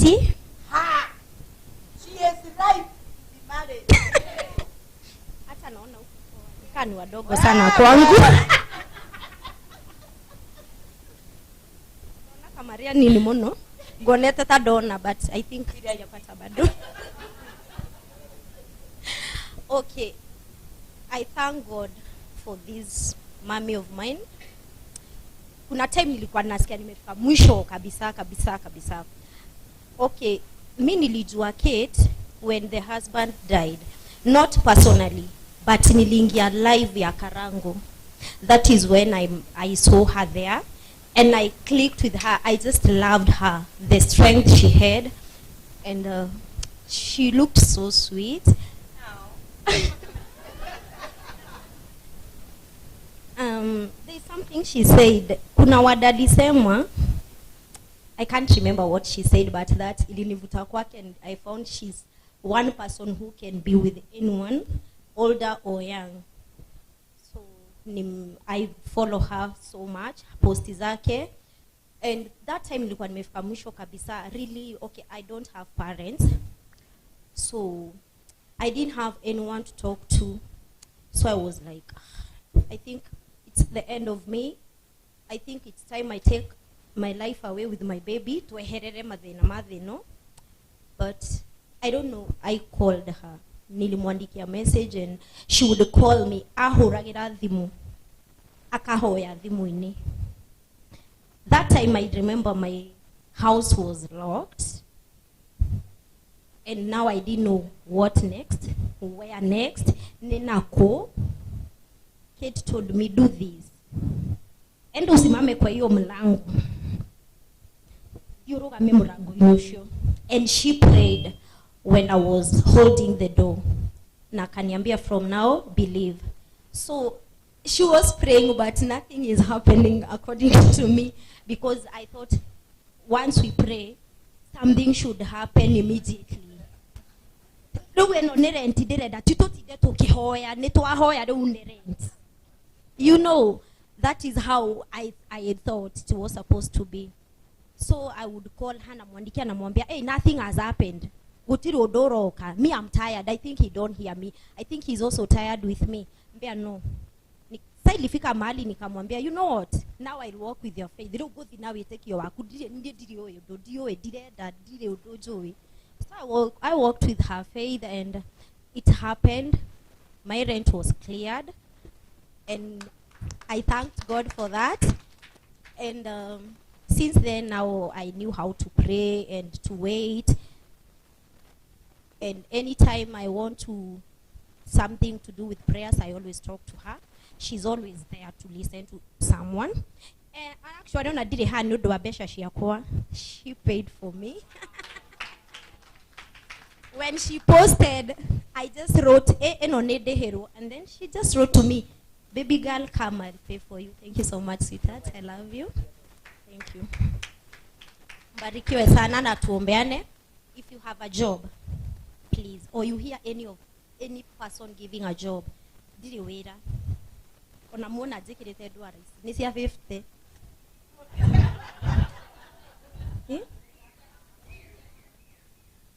30. Ha! She is right to be married. Hata naona huko kaa ni wadogo sana kwangu. Naona kamaria nini muno ngonete ta ndona, but I think sijapata bado. Okay, I thank God for this mommy of mine. Kuna time nilikuwa nasikia nimefika mwisho kabisa kabisa kabisa. Okay, mi nilijua Kate when the husband died, not personally, but niliingia live ya Karango. That is when I saw her there and I clicked with her. I just loved her, the strength she had, and she looked so sweet. There's something she said. Kuna word alisema, I can't remember what she said, but that ilinivuta kwake, and I found she's one person who can be with anyone, older or young. So I follow her so much, posti zake. And that time nilikuwa nimefika mwisho kabisa. Really, okay, I don't have parents. So I didn't have anyone to talk to. So I was like, I think it's the end of me. I think it's time I take my life away with my baby, tweherere mathina mathino. But I don't know, I called her. Nilimwandikia message and she would call me. Ahuragira thimu. Akahoya thimu-inĩ. That time I remember my house was locked. And now I didn't know what next, where next. Ninako. Kate told me, do this. Enda usimame kwa hiyo mlango. Thiũrũgame mũrango-inĩ ũcio. And she prayed when I was holding the door. Na akaniambia, from now, believe. So she was praying, but nothing is happening according to me, because I thought once we pray, something should happen immediately. Rĩu ĩno nĩ rent ndĩrenda, ti tũtinde tũkĩhoya, nĩ twahoya rĩu nĩ rent. That is how I thought it was supposed to be. So I would call her, namwandikia, namwambia, hey, nothing has happened. Gũtirĩ ũndũ ũroka. Me, I'm tired. I think he don't hear me. I think he's also tired with me. Mbea no. Sa ilifika mahali nikamwambia, you know what? Now I'll walk with your faith. Rĩu ngũthiĩ na wĩtĩkio waku. Ndirĩ, niĩ ndirĩ ũĩ ũndũ, ndiũĩ, ndirenda, ndirĩ ũndũ njũĩ. So I walked with her faith and it happened. My rent was cleared. And I thanked God for that. And since then, now I knew how to pray and to wait. And anytime I want to something to do with prayers, I always talk to her. She's always there to listen to someone. And actually, ona ndirĩ haha nĩ ũndũ wa mbeca ciakwa. She paid for me. When she posted, I just wrote, eh, ĩno nĩ ndĩhĩrwo. And then she just wrote to me, baby girl, come, I'll pay for you. Thank you so much, sweetheart. I love you. Thank you. Mbarikiwe sana na tuombeane. If you have a job, please, or you hear any person giving a job, ndirĩ wĩra. Ona muona njĩkĩrĩte ndwara ici, nĩ cia 50. Eh?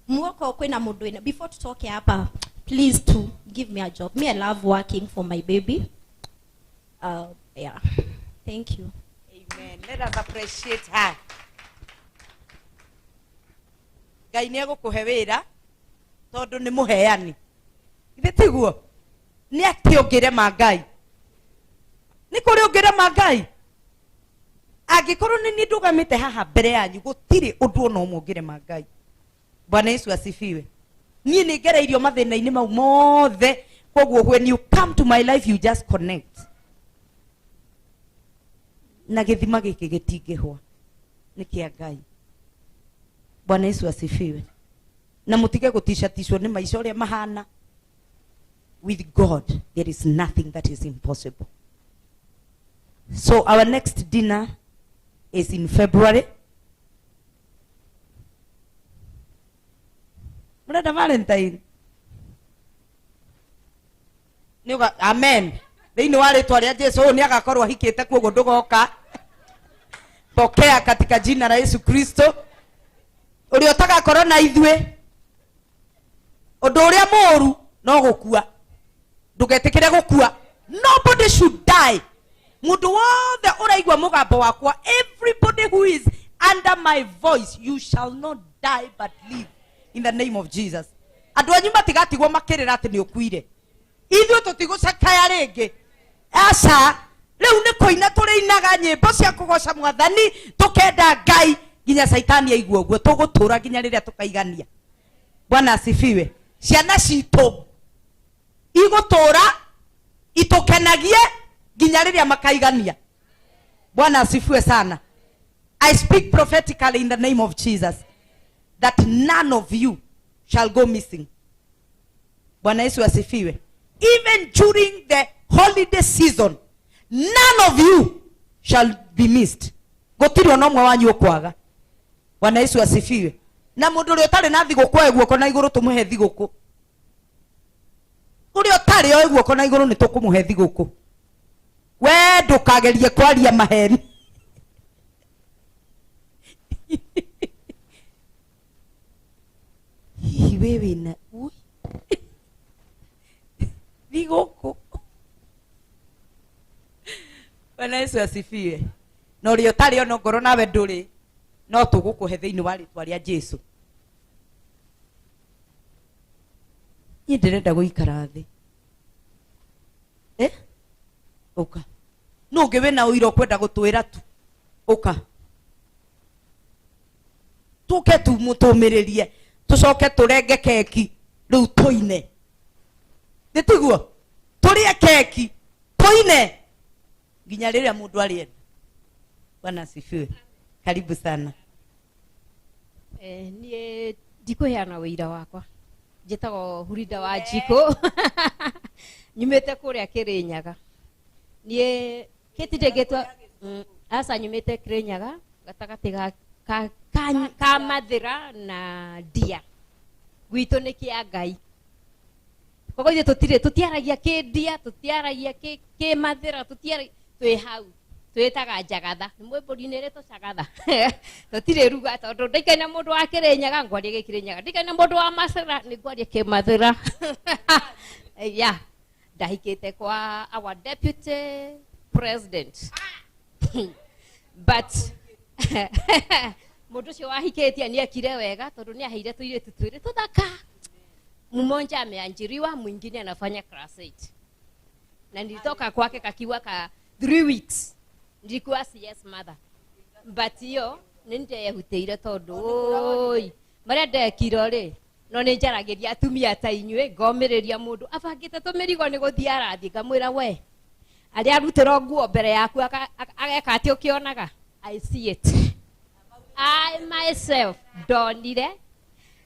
Mwoko kwĩna mũndũ wĩna, before tutoke hapa, please to give me a job. Me, I love working for my baby. Yeah. Thank you. Amen. Let us appreciate her. Ngai nĩ egũkũhe wĩra tondũ nĩ mũheani. Githĩ tiguo? Nĩ atĩ ũngĩrema Ngai? Nĩ kũrĩ ũngĩrema Ngai? Angĩkorwo nĩ niĩ ndũgamĩte haha mbere yanyu, gũtirĩ ũndũ ona ũmwe ũngĩrema Ngai. Bwana Yesu asifiwe. Niĩ nĩ ngereirio mathĩna-inĩ mau mothe, koguo when you come to my life you just connect. Na gĩthima gĩkĩ gĩtingĩhwa, nĩ kĩa Ngai. Bwana Yesu asifiwe. Na mũtige gũticaticwo nĩ maica ũrĩa mahana. With God there is nothing that is impossible. So our next dinner is in February. Murenda Valentine? Nĩuga amen. Thĩinĩ wa rĩtwa rĩa Jesu, ũyũ nĩ agakorwo ahikĩte, koguo ndũgoka. Pokea katika jina la Yesu Kristo. Ũrĩa ũtagakorwo na ithuĩ ũndũ ũrĩa mũũru no gũkua. Ndũgetĩkĩre gũkua. Nobody should die. Mũndũ wothe ũraigua mũgambo wakwa, everybody who is under my voice, you shall not die but live in the name of Jesus. Andũ anyu matigatigwo makĩrĩra atĩ nĩ ũkuire. Ithuĩ tũtigũcakaya rĩngĩ, aca. Rĩu nĩ kũina tũrĩinaga nyĩmbo cia kũgoca Mwathani, tũkenda Ngai nginya Caitani aigua ũguo. Tũgũtũra nginya rĩrĩa tũkaigania. Bwana asifiwe. Ciana citũ igũtũra itũkenagie nginya rĩrĩa makaigania. Bwana asifiwe sana. I speak prophetically in the name of Jesus that none of you shall go missing. Bwana Yesu asifiwe. Even during the holiday season, none of you shall be missed. Gũtirĩ ona ũmwe wanyu ũkwaga. Bwana Yesu asifiwe. Na mũndũ ũrĩa ũtarĩ na thigũkũ oe guoko na igũrũ tũmũhe thigũkũ. Ũrĩa ũtarĩ oe guoko na igũrũ nĩ tũkũmũhe thigũkũ. We ndũkagerie kwaria maheni. Hihi we wĩna ui thigũkũ? Bwana Yesu asifiwe. Na ũrĩa ũtarĩ ona ngoro nawe ndũrĩ, no tũgũkũhe thĩinĩ wa rĩtwa rĩa Jesu. Niĩ ndĩrenda gũikara thĩ. Eh? Ũka. Nũ ũngĩ wĩna ũira ũkwenda gũtwĩra tu? Ũka. Tũke tu mũtũmĩrĩrie, tũcoke tũrenge keki rĩu tũine. Nĩ tiguo? Tũrĩe keki tũine nginya rĩrĩa mũndũ arĩenda. Bwana asifiwe. Karibu sana. Niĩ ndikũheana ũira wakwa. Njĩtagwo Hurida wa Njikũ, nyumĩte kũrĩa Kĩrĩnyaga. Niĩ kĩtindĩkĩtwo aca, nyumĩte Kĩrĩnyaga gatagatĩ ga Mathĩra na Ndia. Gwitũ nĩ kĩa Ngai, koguo ithuĩ tũtirĩ tũtiaragia kĩndia, tũtiaragia kĩmathĩra, tũtiaragia, twĩ hau twĩtaga njagatha. Nĩ mwĩ mbũri-inĩ ĩrĩ tũcagatha, tũtirĩ ruga, tondũ ndaikaine na mũndũ wa Kĩrĩnyaga ngwaria gĩkĩrĩnyaga, ndaikaine na mũndũ wa Macĩra nĩ ngwaria kĩmathĩra. Yeah, ndahikĩte kwa our deputy president, but mũndũ ũcio wahikĩtie nĩ ekire wega tondũ nĩ aheire tũirĩtu twĩrĩ tũthaka. Mmoja ameajiriwa, mwingine anafanya class 8, na nilitoka kwake kakiwa ka 3 weeks. Nilikuwa CS mother, but hiyo nĩ ndehutĩire tondũ oi marĩa ndekiro rĩ, no nĩ njaragĩria atumia ta inyuĩ, ngomĩrĩria mũndũ abangĩte tũmĩrigo nĩ gũthiĩ arathiĩ, ngamwĩra we arĩa arutĩrwo nguo mbere yaku ageka atĩ ũkĩonaga. I see it, I myself ndonire,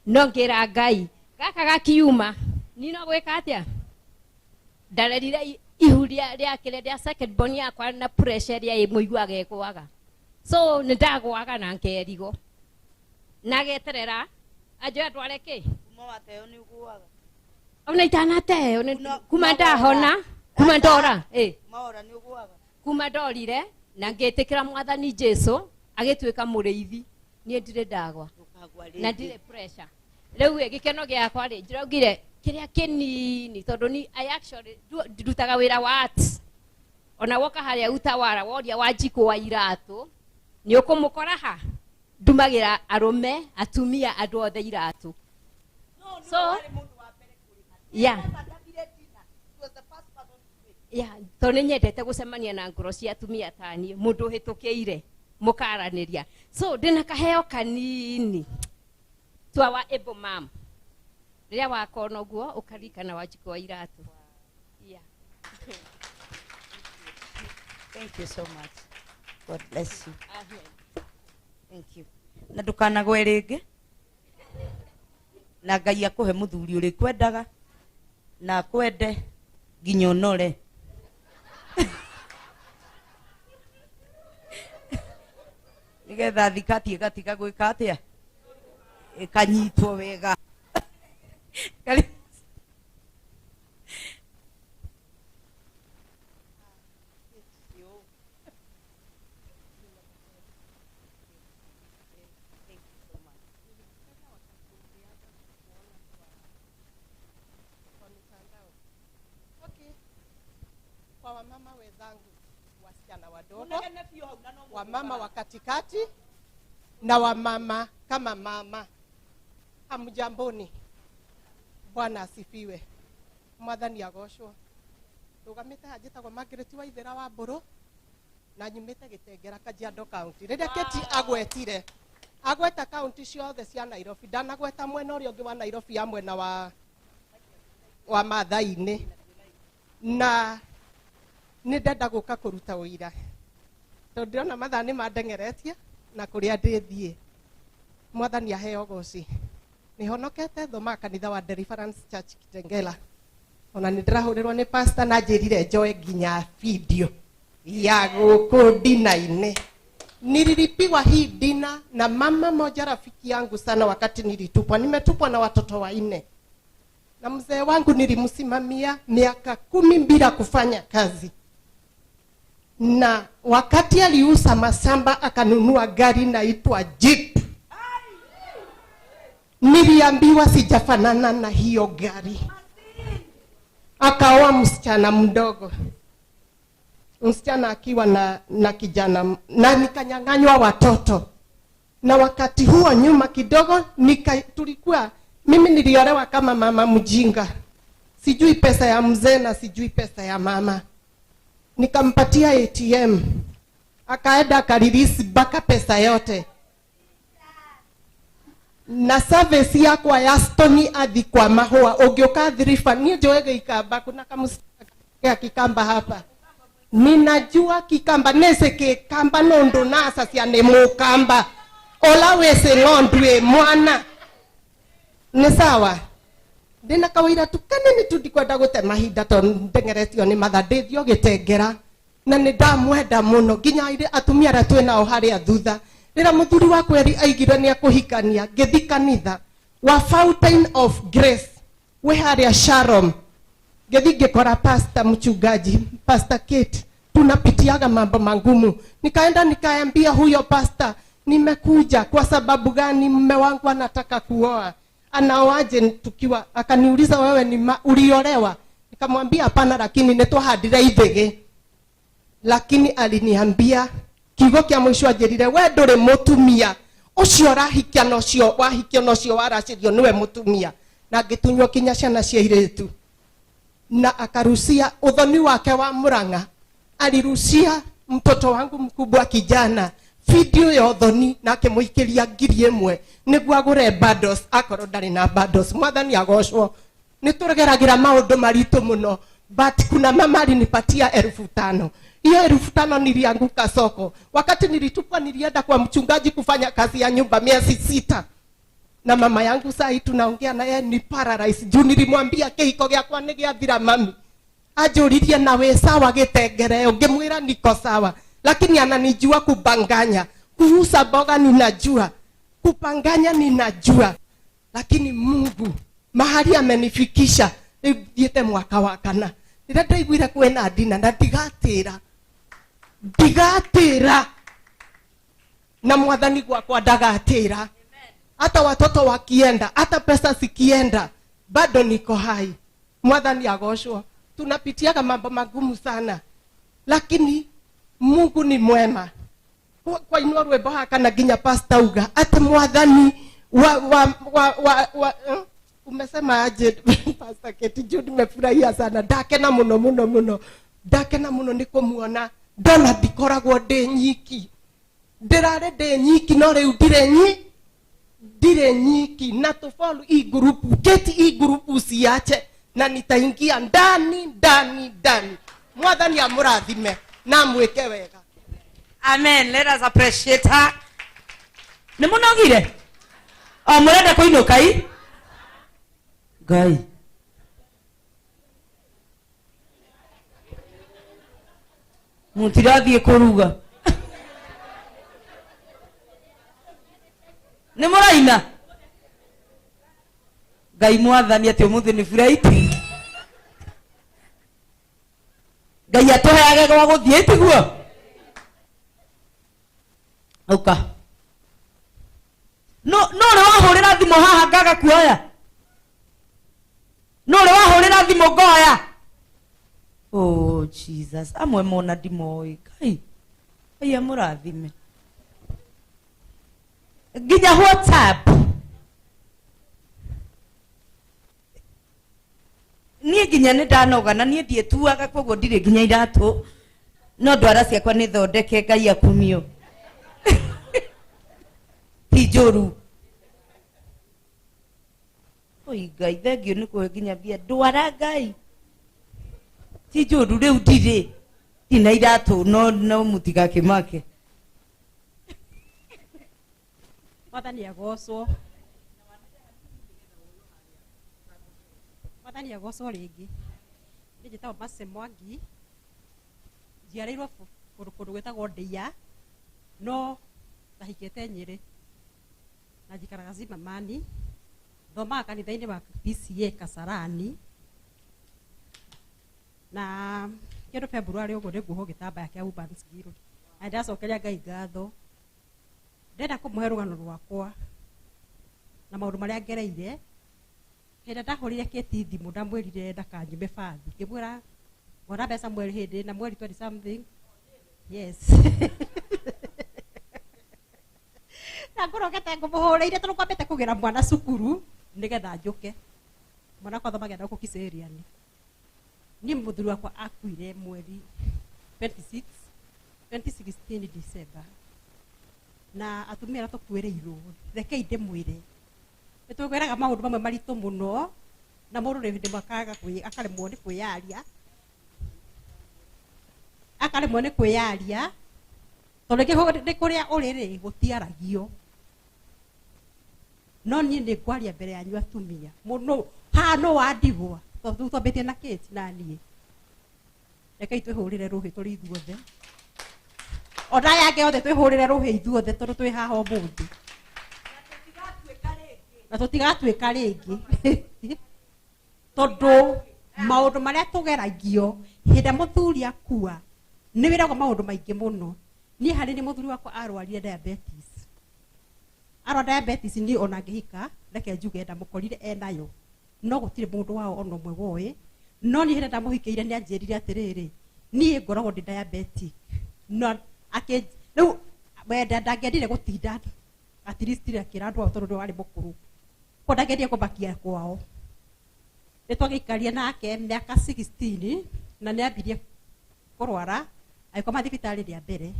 no ngĩra Ngai gaka gakiuma ni no gwĩka atĩa. Ndarerire ihu rĩa kĩrĩa rĩa second born yakwa na pressure ĩrĩa ĩmũiguaga ĩgũaga, so nĩ ndagũaga na nkerigwo na geterera anjoya ndware kĩ. Kuma wateo nĩ ũgũaga? Ona itanateo kuma ndahona, kuma ndora. Maora nĩ ũgũaga? Kuma ndorire na ngĩtĩkĩra Mwathani Jesu agĩtuĩka mũrĩithi, niĩ ndirĩ ndagwa. Ndũkagwa na rĩngĩ. Ndirĩ pressure rĩu ĩ gĩkeno gĩakwa rĩ, ndĩraugire kĩrĩa kĩnini tondũ ni I actually ndutaga wĩra wa arts. Ona woka harĩa Utawara woria wa Njikũ wa iratũ nĩ ũkũmũkora ha ndumagĩra arũme, atumia, andũ othe iratũ. So yeah, tondũ nĩ nyendete gũcemania na ngoro cia atumia ta niĩ, mũndũ ũhĩtũkĩire mũkaranĩria. So ndĩna kaheo kanini to our able mom. Rĩrĩa wakona ũguo ũkaririkana Wanjikũ wa iratũ, yeah. Thank you so much. God bless you. Amen. Thank you. Na ndũkanagwe rĩngĩ, na Ngai akũhe mũthuri ũrĩ kwendaga na akwende nginya ũnore nĩgetha thikati ĩgatiga gwĩka atĩa, ĩkanyitwo wega. Karibu. wenzangu, wasichana wadogo, wamama wa katikati na wamama kama mama, hamjamboni? Bwana asifiwe. Mwathani agocwo. Ndugamite haha njĩtagwo Margaret Waithera wa Mbũrũ na nyumĩte Gĩtengera, Kajiado County. Rĩrĩa Keti agwetire, agweta kaunti ciothe cia Nairobi, ndanagweta mwena ũrĩa ũngĩ wa Nairobi ya mwena wa Maathai-inĩ, na nĩ ndenda gũka kũruta ũira tondũ ndĩrona mathaa nĩ mandengeretie na kũrĩa ndĩthiĩ. Mwathani aheo goci. Nĩ honokete, thomaga kanitha wa Deliverance Church Kitengela. Ona nĩ ndĩrahũrĩrwo nĩ pastor na njĩrire njoe nginya video ya gũkũ ndina-inĩ. Nililipiwa hii dina na mama moja rafiki yangu sana wakati nilitupwa. Nimetupwa na watoto 4. Na mzee wangu nilimsimamia miaka 10 bila kufanya kazi. Na wakati aliuza mashamba akanunua gari naitwa Jeep. Niliambiwa sijafanana na hiyo gari. Akaoa msichana mdogo. Msichana akiwa na kijana, na nikanyang'anywa watoto. Na wakati huo nyuma kidogo mimi niliolewa kama mama mjinga. Sijui pesa ya mzee na sijui pesa ya mama. Nikampatia ATM. Akaenda akarelease mpaka pesa yote. Na service yakwa ya Stony athi kwa mahua ũngĩũka thiriba niĩ njũĩ gĩikamba, kuna kamũcaka kikamba hapa. Ninajua kikamba nĩcĩ kikamba nũndũ nacacia nĩ mũkamba ũla wĩcĩ ng'ondu ĩ mwana nĩ sawa. Ndĩna kawĩra tu kanini tu, ndikwenda gũte mahinda tondũ ndengeretio nĩ mathaa. Ndĩthiĩ gĩtengera na nĩ ndamwenda mũno nginya atumia arĩa twĩ nao harĩa thutha. Rĩrĩa mũthuri wakwa aigire nĩ akũhikania, ngĩthiĩ kanitha wa Fountain of Grace wĩ harĩa Sharon, ngĩthiĩ ngĩkora pastor mchungaji, Pastor Kate, tunapitiaga mambo magumu. Nikaenda nikaambia huyo pastor, nimekuja kwa sababu gani? Mume wangu anataka kuoa, anaoaje tukiwa? Akaniuliza, wewe ni uliolewa? Nikamwambia hapana, lakini nĩtwahandire ithĩgĩ. Lakini aliniambia kiugo kĩa mũico anjĩrire, we ndũrĩ mũtumia, ũcio ũrahikia na ũcio wahikio na ũcio waracĩrio nĩwe mũtumia. Na ngĩtunywo kinya ciana cia airĩtu. Na akarusia ũthoni wake wa Murang'a, alirusia mtoto wangu mkubwa kijana video ya ũthoni na akĩmũikĩria 1000 nĩguo agũre bundles, akorwo ndarĩ na bundles. Mwathani agocwo. Nĩ tũgeragĩra maũndũ maritũ mũno, but kuna mama alinipatia 5,000. Hiyo 5,000 nilianguka soko. Wakati nilitupwa nilienda kwa mchungaji kufanya kazi ya nyumba miezi 6. Na mama yangu saa hii tunaongea na yeye ni paralyzed. Juu nilimwambia kĩhiko gĩakwa nĩ gĩathira mami. Anjũririe na wĩ sawa gĩtengere, ngĩmwĩra niko sawa. Lakini ananijua kubanganya, kuuza mboga ninajua, kupanganya ninajua. Lakini Mungu mahali amenifikisha, rĩu thiĩte mwaka wa kana. Rĩrĩa ndaiguire kwĩna ndina na ndigatĩra, ndigatĩra. Na mwathani gwakwa ndagatĩra. Hata watoto wakienda, hata pesa zikienda, bado niko hai. Mwathani agocwo. Tunapitiaga mambo magumu sana, lakini Mungu ni mwema. Kwa inua rwĩmbo haka na nginya pastor uga ati mwathani wa, wa, wa, wa, wa, umesema aje? Pastor Kate, juu nimefurahia sana, ndakena muno muno muno, ndakena muno ni kumuona. Ndona ndikoragwo ndi nyiki, ndirarĩ ndĩ nyiki, no rĩu ndirĩ nyi, ndirĩ nyiki. Na tufollow hii group, Kate, hii group usiache, na nitaingia ndani ndani ndani. Mwathani amũrathime na amwĩke wega. Amen. Let us appreciate her. Nĩ mũnogire? O mũrenda kũinũka i? Ngai. Mũtirathiĩ kũruga. Nĩ mũraina? Ngai mwathani atĩ ũmũthĩ nĩ furaiti. Ngai atũheage gwa gũthiĩ tiguo? Ũka. No, no ũrĩ wahũrĩra thimũ haha ngaga kuoya? No ũrĩ wahũrĩra thimũ ngoya? Oh Jesus, amwe mona ndimoĩ. Ngai, Ngai amũrathime. Nginya WhatsApp. Niĩ nginya nĩ ndanoga na niĩ ndiĩtuaga koguo ndirĩ nginya iratũ no ndwara ciakwa nĩ thondeke Ngai akumio. Ti njũru. Oi Ngai, thengiũ nĩ kũhe nginya mbia. Ndwara Ngai. Ti njũru rĩu ndirĩ. Ndina iratũ no no mũtigakĩmake. Mwathani agocwo. Mwathani agocwo rĩngĩ. Niĩ njĩtagwo Mercy Mwangi. Njiarĩirwo kũndũ kũndũ gwĩtagwo Ndĩa, no ndahikĩte Nyĩrĩ na njikaraga Zimmerman. Thomaga kanitha-inĩ wa PCEA Kasarani. Na kĩndũ February ũguo nĩnguohwo gĩtambaya kĩa Women's Guild. Na nĩndacokeria Ngai ngatho. Ndĩrenda kũmũhe rũgano rwakwa na maũndũ marĩa ngereire. Hĩndĩ ĩrĩa ndahũrĩire Kate thimũ ndamwĩrire ndakanyume bathi, ngĩmwĩra ngona mbeca mweri hĩndĩ na mweri 20 something. Yes. Na ngũrogete ngũmũhũrĩire tondũ kwambĩte kũgĩra mwana cukuru nĩgetha njũke. Mwana wakwa athomagira gũkũ Kiserian. Niĩ mũthuri wakwa akuire mweri 26, 2016 December. Na atumia arĩa tũkuĩrĩirwo, rekei ndĩmwĩre, nĩ twĩkwĩraga maũndũ mamwe maritũ mũno, na mũndũ rĩ hĩndĩ ĩmwe akaga akaremwo nĩ kwĩyaria. Akaremwo nĩ kwĩyaria, tondũ rĩngĩ nĩ kũrĩa ũrĩ rĩ, gũtiaragio. No niĩ nĩ ngwaria mbere yanyu atumia. Mũno, haha no wandigwa, tondũ twambĩtie na Kate na niĩ. Rekei twĩhũrĩre rũhĩ tũrĩ ithuothe. Ona aya angĩ othe twĩhũrĩre rũhĩ ithuothe tondũ twĩ haha ũmũthĩ. Na tũtigatuĩka rĩngĩ. Tondũ maũndũ marĩa tũgeragio hĩndĩ ĩrĩa mũthuri akua nĩ wĩragwo maũndũ maingĩ mũno. Niĩ harĩ niĩ mũthuri wakwa arwarire diabetes. Arwara diabetes niĩ ona ngĩhika, reke njuge ndamũkorire enayo. No gũtirĩ mũndũ wao ona ũmwe woĩ. No niĩ hĩndĩ ndamũhikĩire nĩ anjĩrire atĩrĩrĩ, niĩ ngoragwo ndĩ diabetic. No akĩ rĩu wenda ndangĩendire gũtinda at least akĩra andũ ao tondũ nĩwe warĩ mũkũrũ. Koguo ndangĩendire kũmakia kwao. Nĩ twagĩikarie nake mĩaka 16 na nĩ ambirie kũrwara, agĩkoma thibitarĩ rĩa mbere.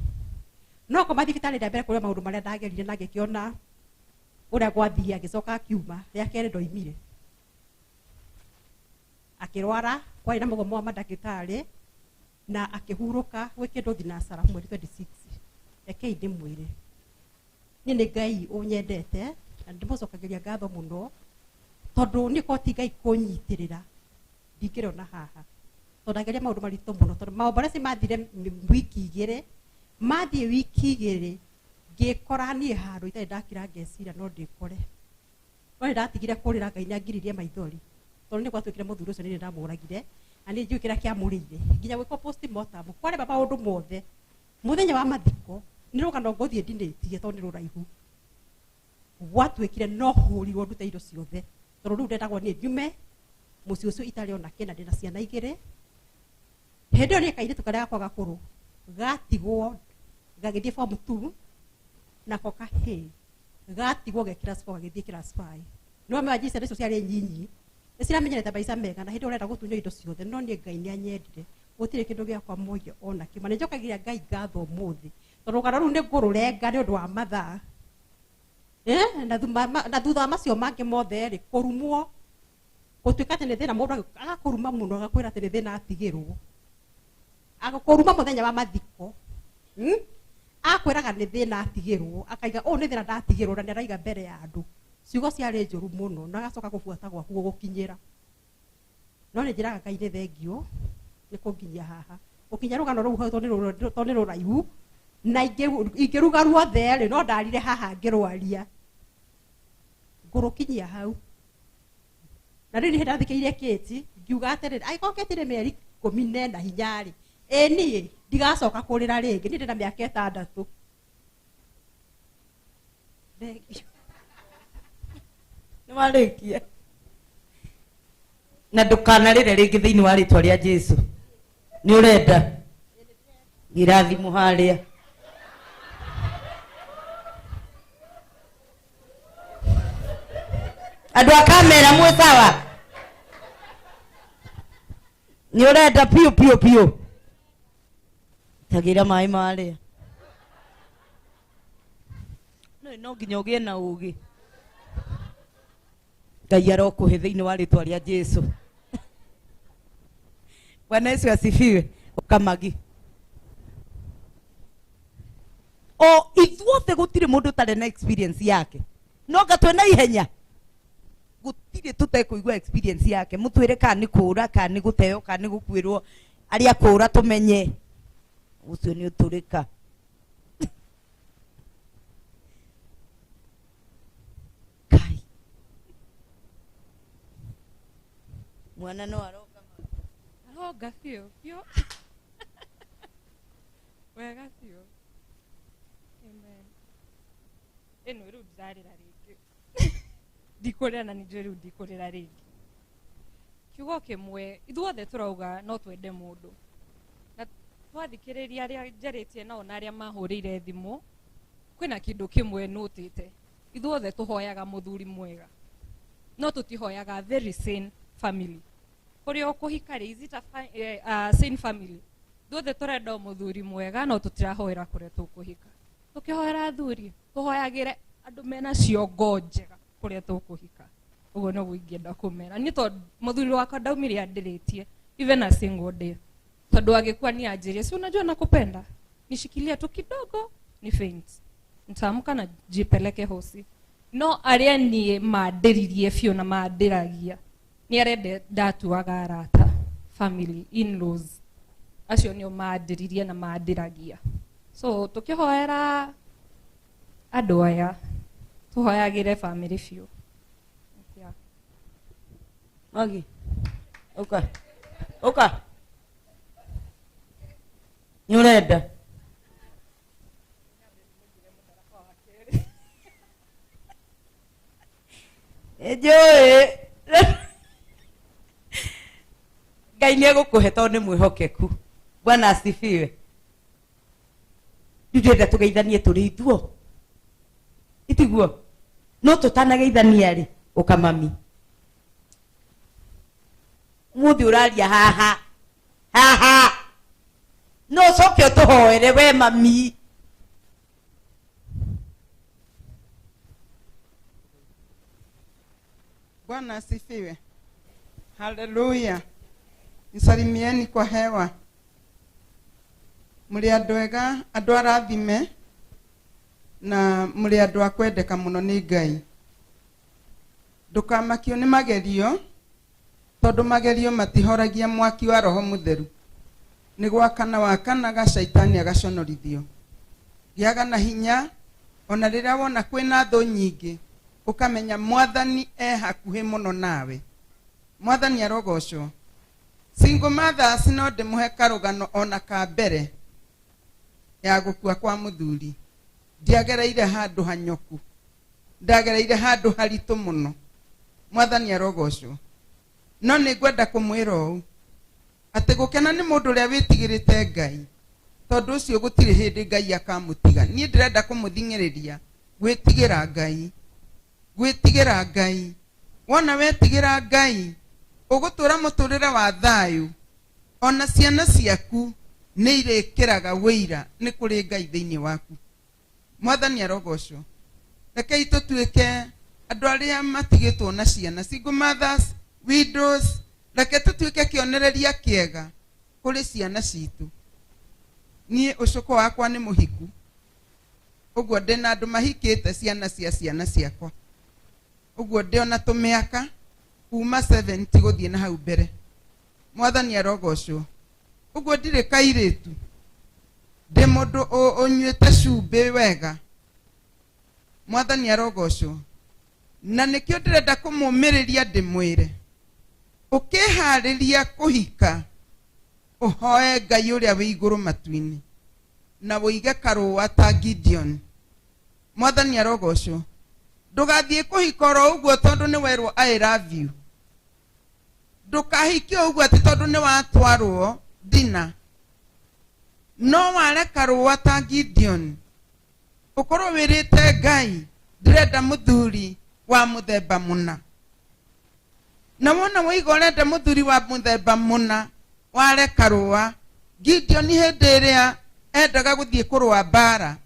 No koma thibitarĩ rĩa mbere kũrĩ maũndũ marĩa ndagerire na ngĩkĩona ũrĩa gwathiĩ, agĩcoka akiuma. Rĩa kerĩ ndoimire. Akĩrwara, kwarĩ na mũgomo wa mandagĩtarĩ na akĩhurũka gwĩ kĩndũ thinacara mweri 26. Rekei ndĩmwĩre, niĩ nĩ Ngai ũnyendete na ndĩmũcokagĩria ngatho mũno, tondũ niĩ korwo ti Ngai kũnyitĩrĩra ndingĩrona haha. Tondũ ndageria maũndũ maritũ mũno, tondũ maomboreci mathire wiki igĩrĩ, mathiĩ wiki igĩrĩ ngĩkora niĩ handũ itarĩ ndakira ngeciria no ndĩkore. No nĩ ndatigire kũrĩra, Ngai nĩ angiririe maithori, tondũ nĩ gwatuĩkire mũthuri ũcio nĩ ndamũragire, na niĩ ndiũĩ kĩrĩa kĩamũrĩire. Nginya gwĩkwo postmortem, kwarema maũndũ mothe. Mũthenya wa mathiko, nĩ rũgano ngũthiĩ ndinĩtie tondũ nĩ rũraihu. Gwatuĩkire no hũrirwo ndute indo ciothe, tondũ rĩu ndendagwo niĩ njume mũciĩ ũcio itarĩ ona kĩ na ndĩna ciana igĩrĩ. Hĩndĩ ĩyo niĩ kairĩtu karĩa gakwa gakũrũ gatigwo gagĩthiĩ form 2, nako kahĩĩ gatigwo ge class 4 gagĩthiĩ class 5. No imagine ciana icio ciarĩ nyinyi, nĩ ciramenyerete maica mega, na hĩndĩ ĩyo ũrenda gũtunywo indo ciothe. No niĩ Ngai nĩ anyendire, gũtirĩ kĩndũ gĩakwa moire ona kĩmwe. Na nĩnjokagĩria Ngai ngatho ũmũthĩ, tondũ rũgano rũu nĩ ngũrũrenga nĩ ũndũ wa mathaa. Na thutha wa macio mangĩ mothe rĩ, kũrumwo, gũtuĩka atĩ nĩ thĩna, mũndũ agakũruma mũno, agakwĩra atĩ nĩ thĩna atigĩrwo. Agakũruma mũthenya wa mathiko. Akwĩraga nĩ thĩna atigĩrwo, akaiga ũũ nĩ thĩna ndatigĩrwo, na nĩ araiga mbere ya andũ. Ciugo ciarĩ njũru mũno, na agacoka gũbuata gwaku gũgũkinyĩra. No nĩ njĩraga Ngai nĩ thengiũ nĩ kũnginyia haha. Gũkinya rũgano rũu hau tondũ nĩ rũraihu, na ingĩruga ruothe rĩ, no ndarire haha ngĩrwaria. Ngũrũkinyia hau. Na rĩu nĩ ndathikĩrĩirie Kate, ngiuga atĩrĩrĩ, angĩkorwo Kate nĩ mĩeri ikũmi na ĩna hinya rĩ, ĩ niĩ ndigacoka kũrĩra rĩngĩ, niĩ ndĩna mĩaka ĩtandatũ. Thengiũ. Nĩ warĩkia. Na ndũkanarĩre rĩngĩ thĩinĩ wa rĩtwa rĩa Jesu. Nĩ ũrenda? Gira thimũ harĩa. Andũ a kamera mwĩ sawa? Nĩ ũrenda piũ piũ piũ? Tagĩra maĩ marĩa. No no nginya ũgĩe na ũgĩ. Ngai arokũhe thĩinĩ wa rĩtwa rĩa Jesu. Bwana Yesu asifiwe. Ũkamagi. O ithuothe gũtirĩ mũndũ ũtarĩ na experience yake. No anga twĩ na ihenya. Gũtirĩ tũtekũigua experience yake. Mũtwĩre kana nĩ kũũra, kana nĩ gũteo, kana nĩ gũkuĩrwo. Arĩa kũũra tũmenye. Ũcio nĩ ũtũrĩka. Kai. Mwana no aroka. Aronga biũ biũ. Wega biũ. Amen. Ĩno rĩu ndirarĩra rĩngĩ. Ndikũrĩra na ningĩ rĩu ndikũrĩra rĩngĩ. Kiugo kĩmwe, ithuothe tũrauga no twende mũndũ. Na twathikĩrĩria arĩa njarĩtie nao na arĩa mahũrĩire thimũ, kwĩna kĩndũ kĩmwe nũtĩte. Ithuothe tũhoyaga mũthuri mwega. No tũtihoyaga very sane family. Kũrĩa ũkũhika rĩ, is it a sane family? Ithuothe tũrenda o mũthuri mwega, no tũtirahoera kũrĩa tũkũhika. Tũkĩhoera athuri, tũhoyagĩre andũ mena ciongo njega kũrĩa tũkũhika. Ũguo nĩguo ingĩenda kũmera. Niĩ tondũ mũthuri wakwa ndaumire andĩrĩtie, even a single day. Tondũ agĩkua nĩ anjĩrie, si unajua nakupenda? Nishikilia tu kidogo, ni faint. Nitaamka na jipeleke hosi. No arĩa niĩ mandĩririe biũ na mandĩragia, nĩ arĩa ndatuaga arata, family, in-laws. Acio nĩo mandĩririe na mandĩragia. So tũkĩhoera andũ aya, tũhoyagĩre family biũ. Yeah. Magi. Ũka. Ũka. Nĩ ũrenda? Nĩnjũĩ. Ngai nĩ egũkũhe tondũ nĩ mwĩhokeku. Bwana asifiwe. Rĩu ndĩrenda tũgeithanie tũrĩ ithuo. Itiguo? No tũtanageithania rĩ, ũka mami. Ũmũthĩ ũraria haha. Haha. No ũcoke ũtũhoere we mami. Bwana asifiwe. Haleluya. Nisalimieni kwa hewa. Mũrĩ andũ ega, andũ arathime, na mũrĩ andũ a kwendeka mũno nĩ Ngai. Ndũkamakio nĩ magerio, tondũ magerio matihoragia mwaki wa Roho Mũtheru. Nĩ gwakana wakanaga, caitani agaconorithio. Gĩaga na hinya, ona rĩrĩa wona kwĩna thũ nyingĩ, ũkamenya Mwathani e hakuhĩ mũno nawe. Mwathani arogocwo. Single mothers no ndĩmũhe karũgano ona ka mbere ya gũkua kwa mũthuri. Ndiagereire handũ hanyoku. Ndagereire handũ haritũ mũno. Mwathani arogocwo. No nĩ ngwenda kũmwĩra ũũ, atĩ gũkena nĩ mũndũ ũrĩa wĩtigĩrĩte Ngai, tondũ ũcio gũtirĩ hĩndĩ Ngai akamũtiga. Niĩ ndĩrenda kũmũthing'ĩrĩria gwĩtigĩra Ngai. Gwĩtigĩra Ngai. Wona wetigĩra Ngai, ũgũtũra mũtũrĩre wa thayũ. Ona ciana ciaku nĩ irĩkĩraga wĩira nĩ kũrĩ Ngai thĩinĩ waku. Mwathani arogocwo. Rekei tũtuĩke andũ arĩa matigĩtwo na ciana, single mothers, widows, reke tũtuĩke kĩonereria kĩega kũrĩ ciana citũ. Niĩ ũcũkũ wakwa nĩ mũhiku, ũguo ndĩna andũ mahikĩte ciana cia ciana ciakwa, ũguo ndĩ ona tũmĩaka kuma 70 gũthiĩ na hau mbere. Mwathani arogocwo. Ũguo ndirĩ kairĩtu, ndĩ mũndũ ũnyuĩte cumbĩ wega. Mwathani arogocwo. Na nĩkĩo ndĩrenda kũmũmĩrĩria ndĩmwĩre, ũkĩharĩria kũhika, ũhoe Ngai ũrĩa wĩ igũrũ matu-inĩ, na ũige karũa ta Gideon. Mwathani arogocwo. Ndũgathiĩ kũhika oro ũguo tondũ nĩ werwo I love you. Ndũkahike ũguo atĩ tondũ nĩ watwarwo. Dina no wareka rũa ta Gideon ũkorwo wĩrĩte Ngai ndĩrenda mũthuri wa mũthemba mũna na wona waiga ũrenda mũthuri wa mũthemba mũna wareka rũa. Gideon hĩndĩ ĩrĩa endaga gũthiĩ kũrũa mbara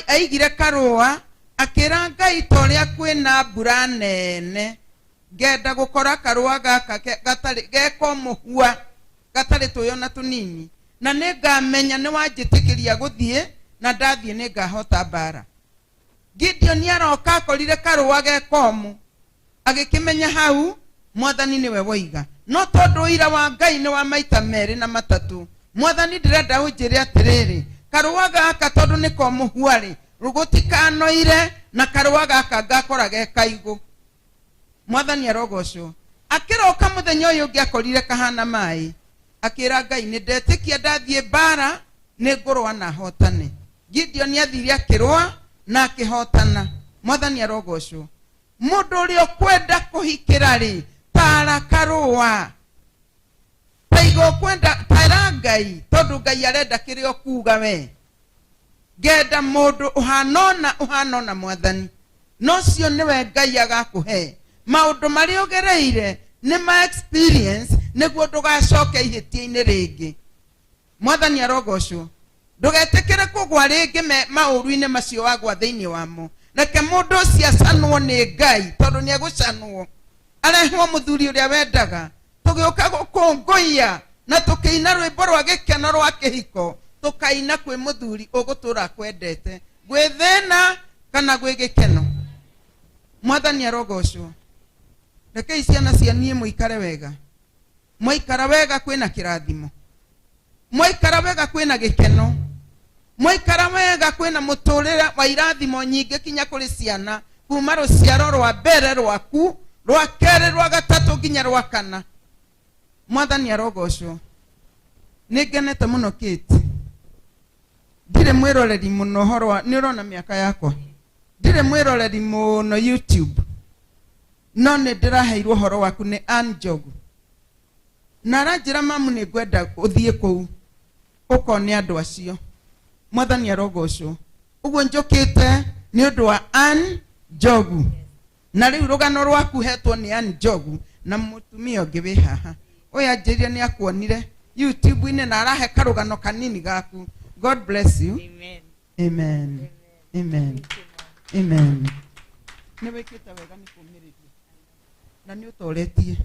aigire karũa akĩra Ngai ta ũrĩa kwĩna mbura nene ngenda gũkora karũa gaka gatarĩ geko mũhua gatarĩ tũyo na tũnini na nĩngamenya nĩ wanjĩtĩkĩria gũthiĩ na ndathiĩ nĩngahota mbara. Gideon aroka akorire karũa gekomũ agĩkĩmenya hau mwathani nĩwe woiga no tondũ ũira wa Ngai nĩ wa maita merĩ na matatũ mwathani ndĩrenda ũnjĩre atĩrĩrĩ karũa gaka tondũ nĩ komũhua-rĩ gũtikanoire na karũa gaka ngakora ge kaigũ. Mwathani arogocwo. Akĩroka mũthenya ũyũ ũngĩ akorire kahana maĩ akĩra Ngai nĩ ndetĩkia ndathiĩ mbara nĩ ngũrũa na hotane. Gideon athire akĩrũa na akĩhotana. Mwathani arogocwo. Mũndũ ũrĩa ũkwenda kũhikĩra rĩ tara karũa taiga ũkwenda tara Ngai tondũ Ngai arenda kĩrĩa ũkuga we ngenda mũndũ ũhanona ũhanona mwathani no cio nĩwe Ngai agakũhe maũndũ marĩa ũgereire nĩ ma experience nĩguo ndũgacoke ihĩtia-inĩ rĩngĩ. Mwathani arogocwo. Ndũgetĩkĩre kũgwa rĩngĩ maũru-inĩ macio wagwa thĩinĩ wamo. Reke mũndũ ũcio acanwo nĩ Ngai tondũ nĩ egũcanwo arehwo mũthuri ũrĩa wendaga. Tũgĩũka gũkũngũiya na tũkĩina rwĩmbo rwa gĩkeno rwa kĩhiko tũkaina kwĩ mũthuri ũgũtũra akwendete gwĩ thĩna kana gwĩ gĩkeno. Mwathani arogocwo. Rekei ciana cia niĩ mũikare wega. Mwaikara wega kwĩna kĩrathimo, mwaikara wega kwĩna gĩkeno, mwaikara wega kwĩna mũtũrĩre wa irathimo nyingĩ kinya kũrĩ ciana kuma rũciaro rwa mbere rwaku rwa kerĩ rwa gatatũ nginya rwa kana. Mwathani arogocwo. Nĩ ngenete mũno Kate. Ndirĩ mwĩroreri mũno ũhoro wa nĩ ũrona mĩaka yakwa ndirĩ mwĩroreri mũno YouTube no nĩ ndĩraheirwo ũhoro waku nĩ Ann Njogu na aranjĩra mamu nĩ ngwenda ũthiĩ kũu ũkone andũ acio. Mwathani arogocwo. Ũguo njũkĩte nĩ ũndũ wa Ann Njogu na rĩu rũgano rwaku hetwo nĩ Ann Njogu na mũtumia ũngĩ wĩ haha ũyũ anjĩrire nĩ akuonire YouTube-inĩ na arahe karũgano kanini gaku. God bless you. Amen. Amen. Amen. Amen. Nĩ wĩkĩte wega nĩ kũmĩrĩria na nĩ ũtoretie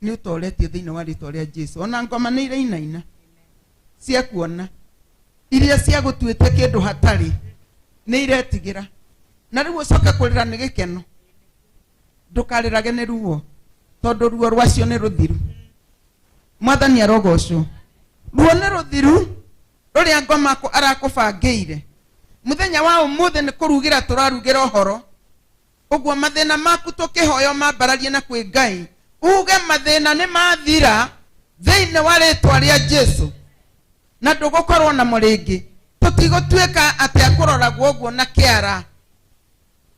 nĩ ũtoretie thĩinĩ wa rĩtwa rĩa Jesu. Ona ngoma nĩ irainaina cia kuona iria cia gũtuĩte kĩndũ hatarĩ nĩ iretigĩra na rĩu ũcoke kũrĩra nĩ gĩkeno. Ndũkarĩrage nĩ ruo tondũ ruo rwacio nĩ rũthiru. Mwathani arogocwo. Ruo nĩ rũthiru rũrĩa ngoma arakũbangĩire. Mũthenya wa ũmũthĩ nĩ kũrugĩra tũrarugĩra ũhoro ũguo mathĩna maku tũkĩhoya mambararie na kwĩ Ngai uge mathĩna nĩ mathira thĩinĩ wa rĩtwa rĩa Jesu na ndũgũkorwo namo rĩngĩ. Tũtigũtuĩka atĩ akũroragwo ũguo na kĩara.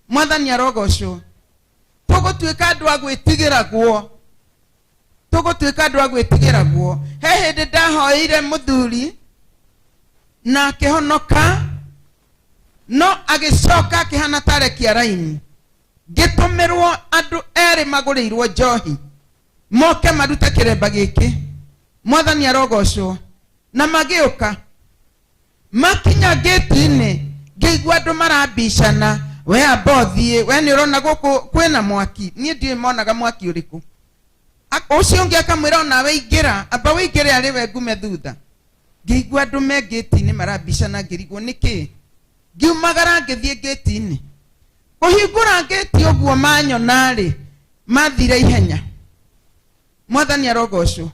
Mwathani arogocwo. Tũgũtuĩka andũ a gwĩtigĩragwo, tũgũtuĩka andũ a gwĩtigĩragwo. He hĩndĩ ndahoeire mũthuri na akĩhonoka no agĩcoka akĩhana ta arekia raini. Ngĩtũmĩrwo andũ erĩ magũrĩirwo njohi moke marute kĩremba gĩkĩ. Mwathani arogocwo. Na magĩũka makinya ngĩti-inĩ ngĩigua andũ marambicana, we amba ũthiĩ, we nĩ ũrona gũkũ kwĩna mwaki. Niĩ ndiũĩ monaga mwaki ũrĩkũ. Ũcio ũngĩ akamwĩra onawe ingĩra, amba ũingĩre arĩ we ngume thutha. Ngĩigua andũ me ngĩti-inĩ marambicana ngĩrigwo nĩkĩ. Ngiumagara ngĩthiĩ ngĩti-inĩ. Kũhingũra ngĩti ũguo manyona-rĩ, mathire ihenya. Mwathani arogocwo.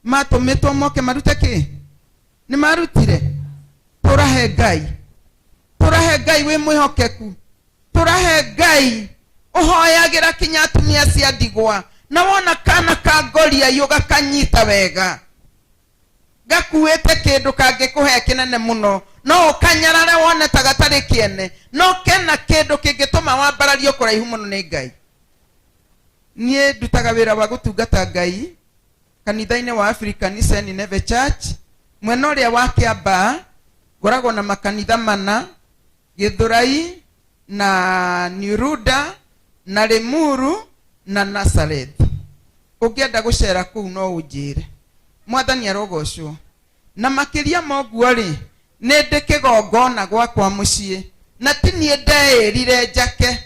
Matũmĩtwo moke marute kĩ? Nĩ marutire. Tũrahe Ngai. Tũrahe Ngai wĩ mwĩhokeku. Tũrahe Ngai ũhoyagĩra kinya atumia cia ndigwa na wona kana ka ngoriai ũgakanyita wega gakuĩte kĩndũ kangĩkũhe kĩnene mũno no ũkanyarare wone ta gatarĩ kĩene no kena kĩndũ kĩngĩtũma wambarario kũraihu mũno nĩ Ngai. Niĩ ndutaga wĩra wa gũtungata Ngai. Kanitha-inĩ wa African Nineve Church mwena ũrĩa wa Kĩambaa. Ngoragwo na makanitha mana, Gĩthũrai na Niuruda na Limuru na Nazareth. Ũngĩenda gũcera kũu no ũnjĩre. Mwathani arogocwo. Na makĩria ma ũguo rĩ, nĩ ndĩ kĩgongona gwakwa mũciĩ, na ti niĩ ndeĩrire njake,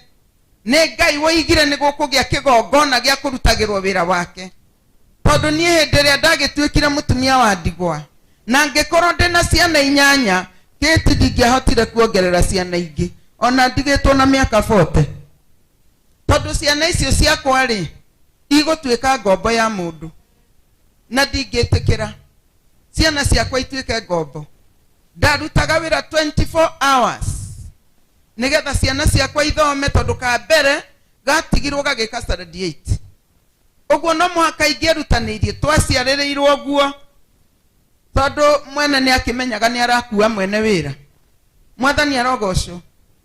nĩ Ngai woigire nĩ gũkũgĩa kĩgongona gĩa kũrutagĩrwo wĩra wake. Tondũ niĩ hĩndĩ ĩrĩa ndagĩtuĩkire mũtumia wa ndigwa na ngĩkorwo ndĩ na ciana inyanya, kĩti ndingĩahotire kuongerera ciana ingĩ ona ndigĩtwo na mĩaka 40, tondũ ciana icio ciakwa rĩ igũtuĩka ngombo ya mũndũ, na ndingĩtĩkĩra ciana ciakwa ituĩke ngombo. Ndarutaga wĩra 24 hours nĩgetha ciana ciakwa ithome, tondũ ka mbere gatigirwo gagĩka standard 8. Ũguo no mũhaka ingĩerutanĩirie, twaciarĩrĩirwo ũguo, tondũ mwene nĩ akĩmenyaga nĩ arakua mwene wĩra. Mwathani arogocwo.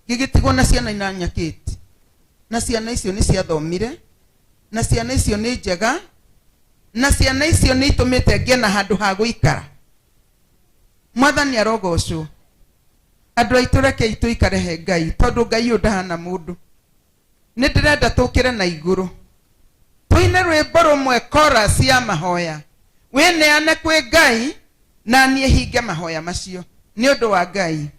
Ngĩgĩtigwo na ciana inanya kĩti, na ciana icio nĩ ciathomire, na ciana icio nĩ njega, na ciana icio nĩ itũmĩte ngĩe na handũ ha gũikara. Mwathani arogocwo. Andũ aitũ, rekei tũikare he Ngai, tondũ Ngai ũyũ ndahana mũndũ. Nĩ ndĩrenda tũkĩre na igũrũ tũine rwĩmbo rũmwe, chorus ya mahoya, wĩneane kwĩ Ngai, na niĩ hinge mahoya macio nĩ ũndũ wa Ngai.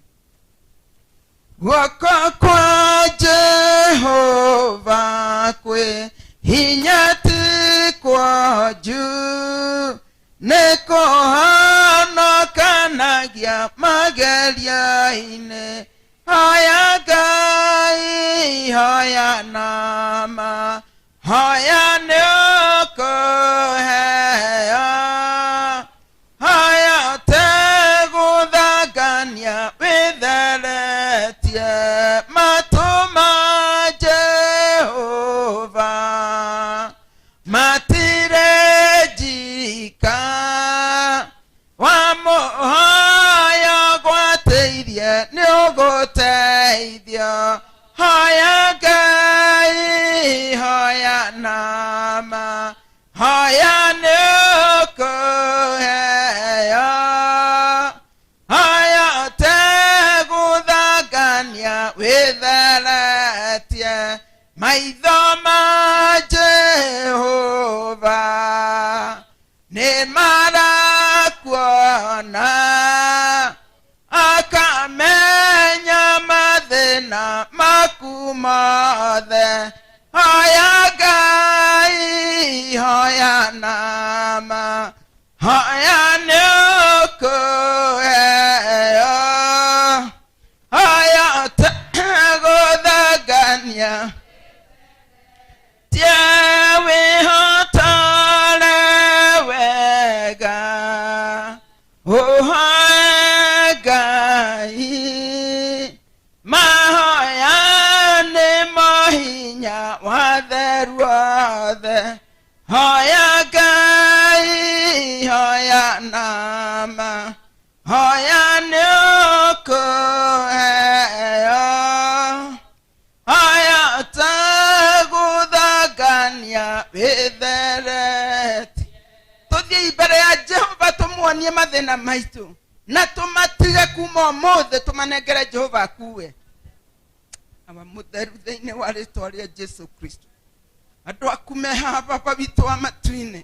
Guoko kwa Jehova kwĩ hinya, ti kwonju, nĩ kũhonokanagia magerio-inĩ. Hoya Ngai, hoya nama, hoya nĩ ũkũheo, hoya ũtegũthangania, wĩtheretie matũ ma Jehova matirĩ njika, wamũhoya gwatĩirie nĩ ũgũteithio. Hoya Ngai, hoya nama, hoya nĩ ũkũheo, hoya ũtegũthangania, wĩtheretie maitho ma Jehova nĩ marakuona, akamenya mathĩna maku mothe. Hoya Ngai, hoya nama, hoya nĩ ũkũheo, hoya ũtegũthangania, tie wĩhotore wega, ũhoe Ngai, mahoya nĩ mohinya watheru othe. Hoya Ngai, hoya nama, hoya nĩ ũkũheo, hoya ũtegũthangania, wĩtheretie. Tũthiĩ mbere ya Jehova, tũmuonie mathĩna maitũ na tũmatige kuma ũmũthĩ, tũmanengere Jehova akue. Awa mũtheru, thĩinĩ wa rĩtwa rĩa Jesu Kristo, andũ aku me haha, Baba witũ wa matu-inĩ,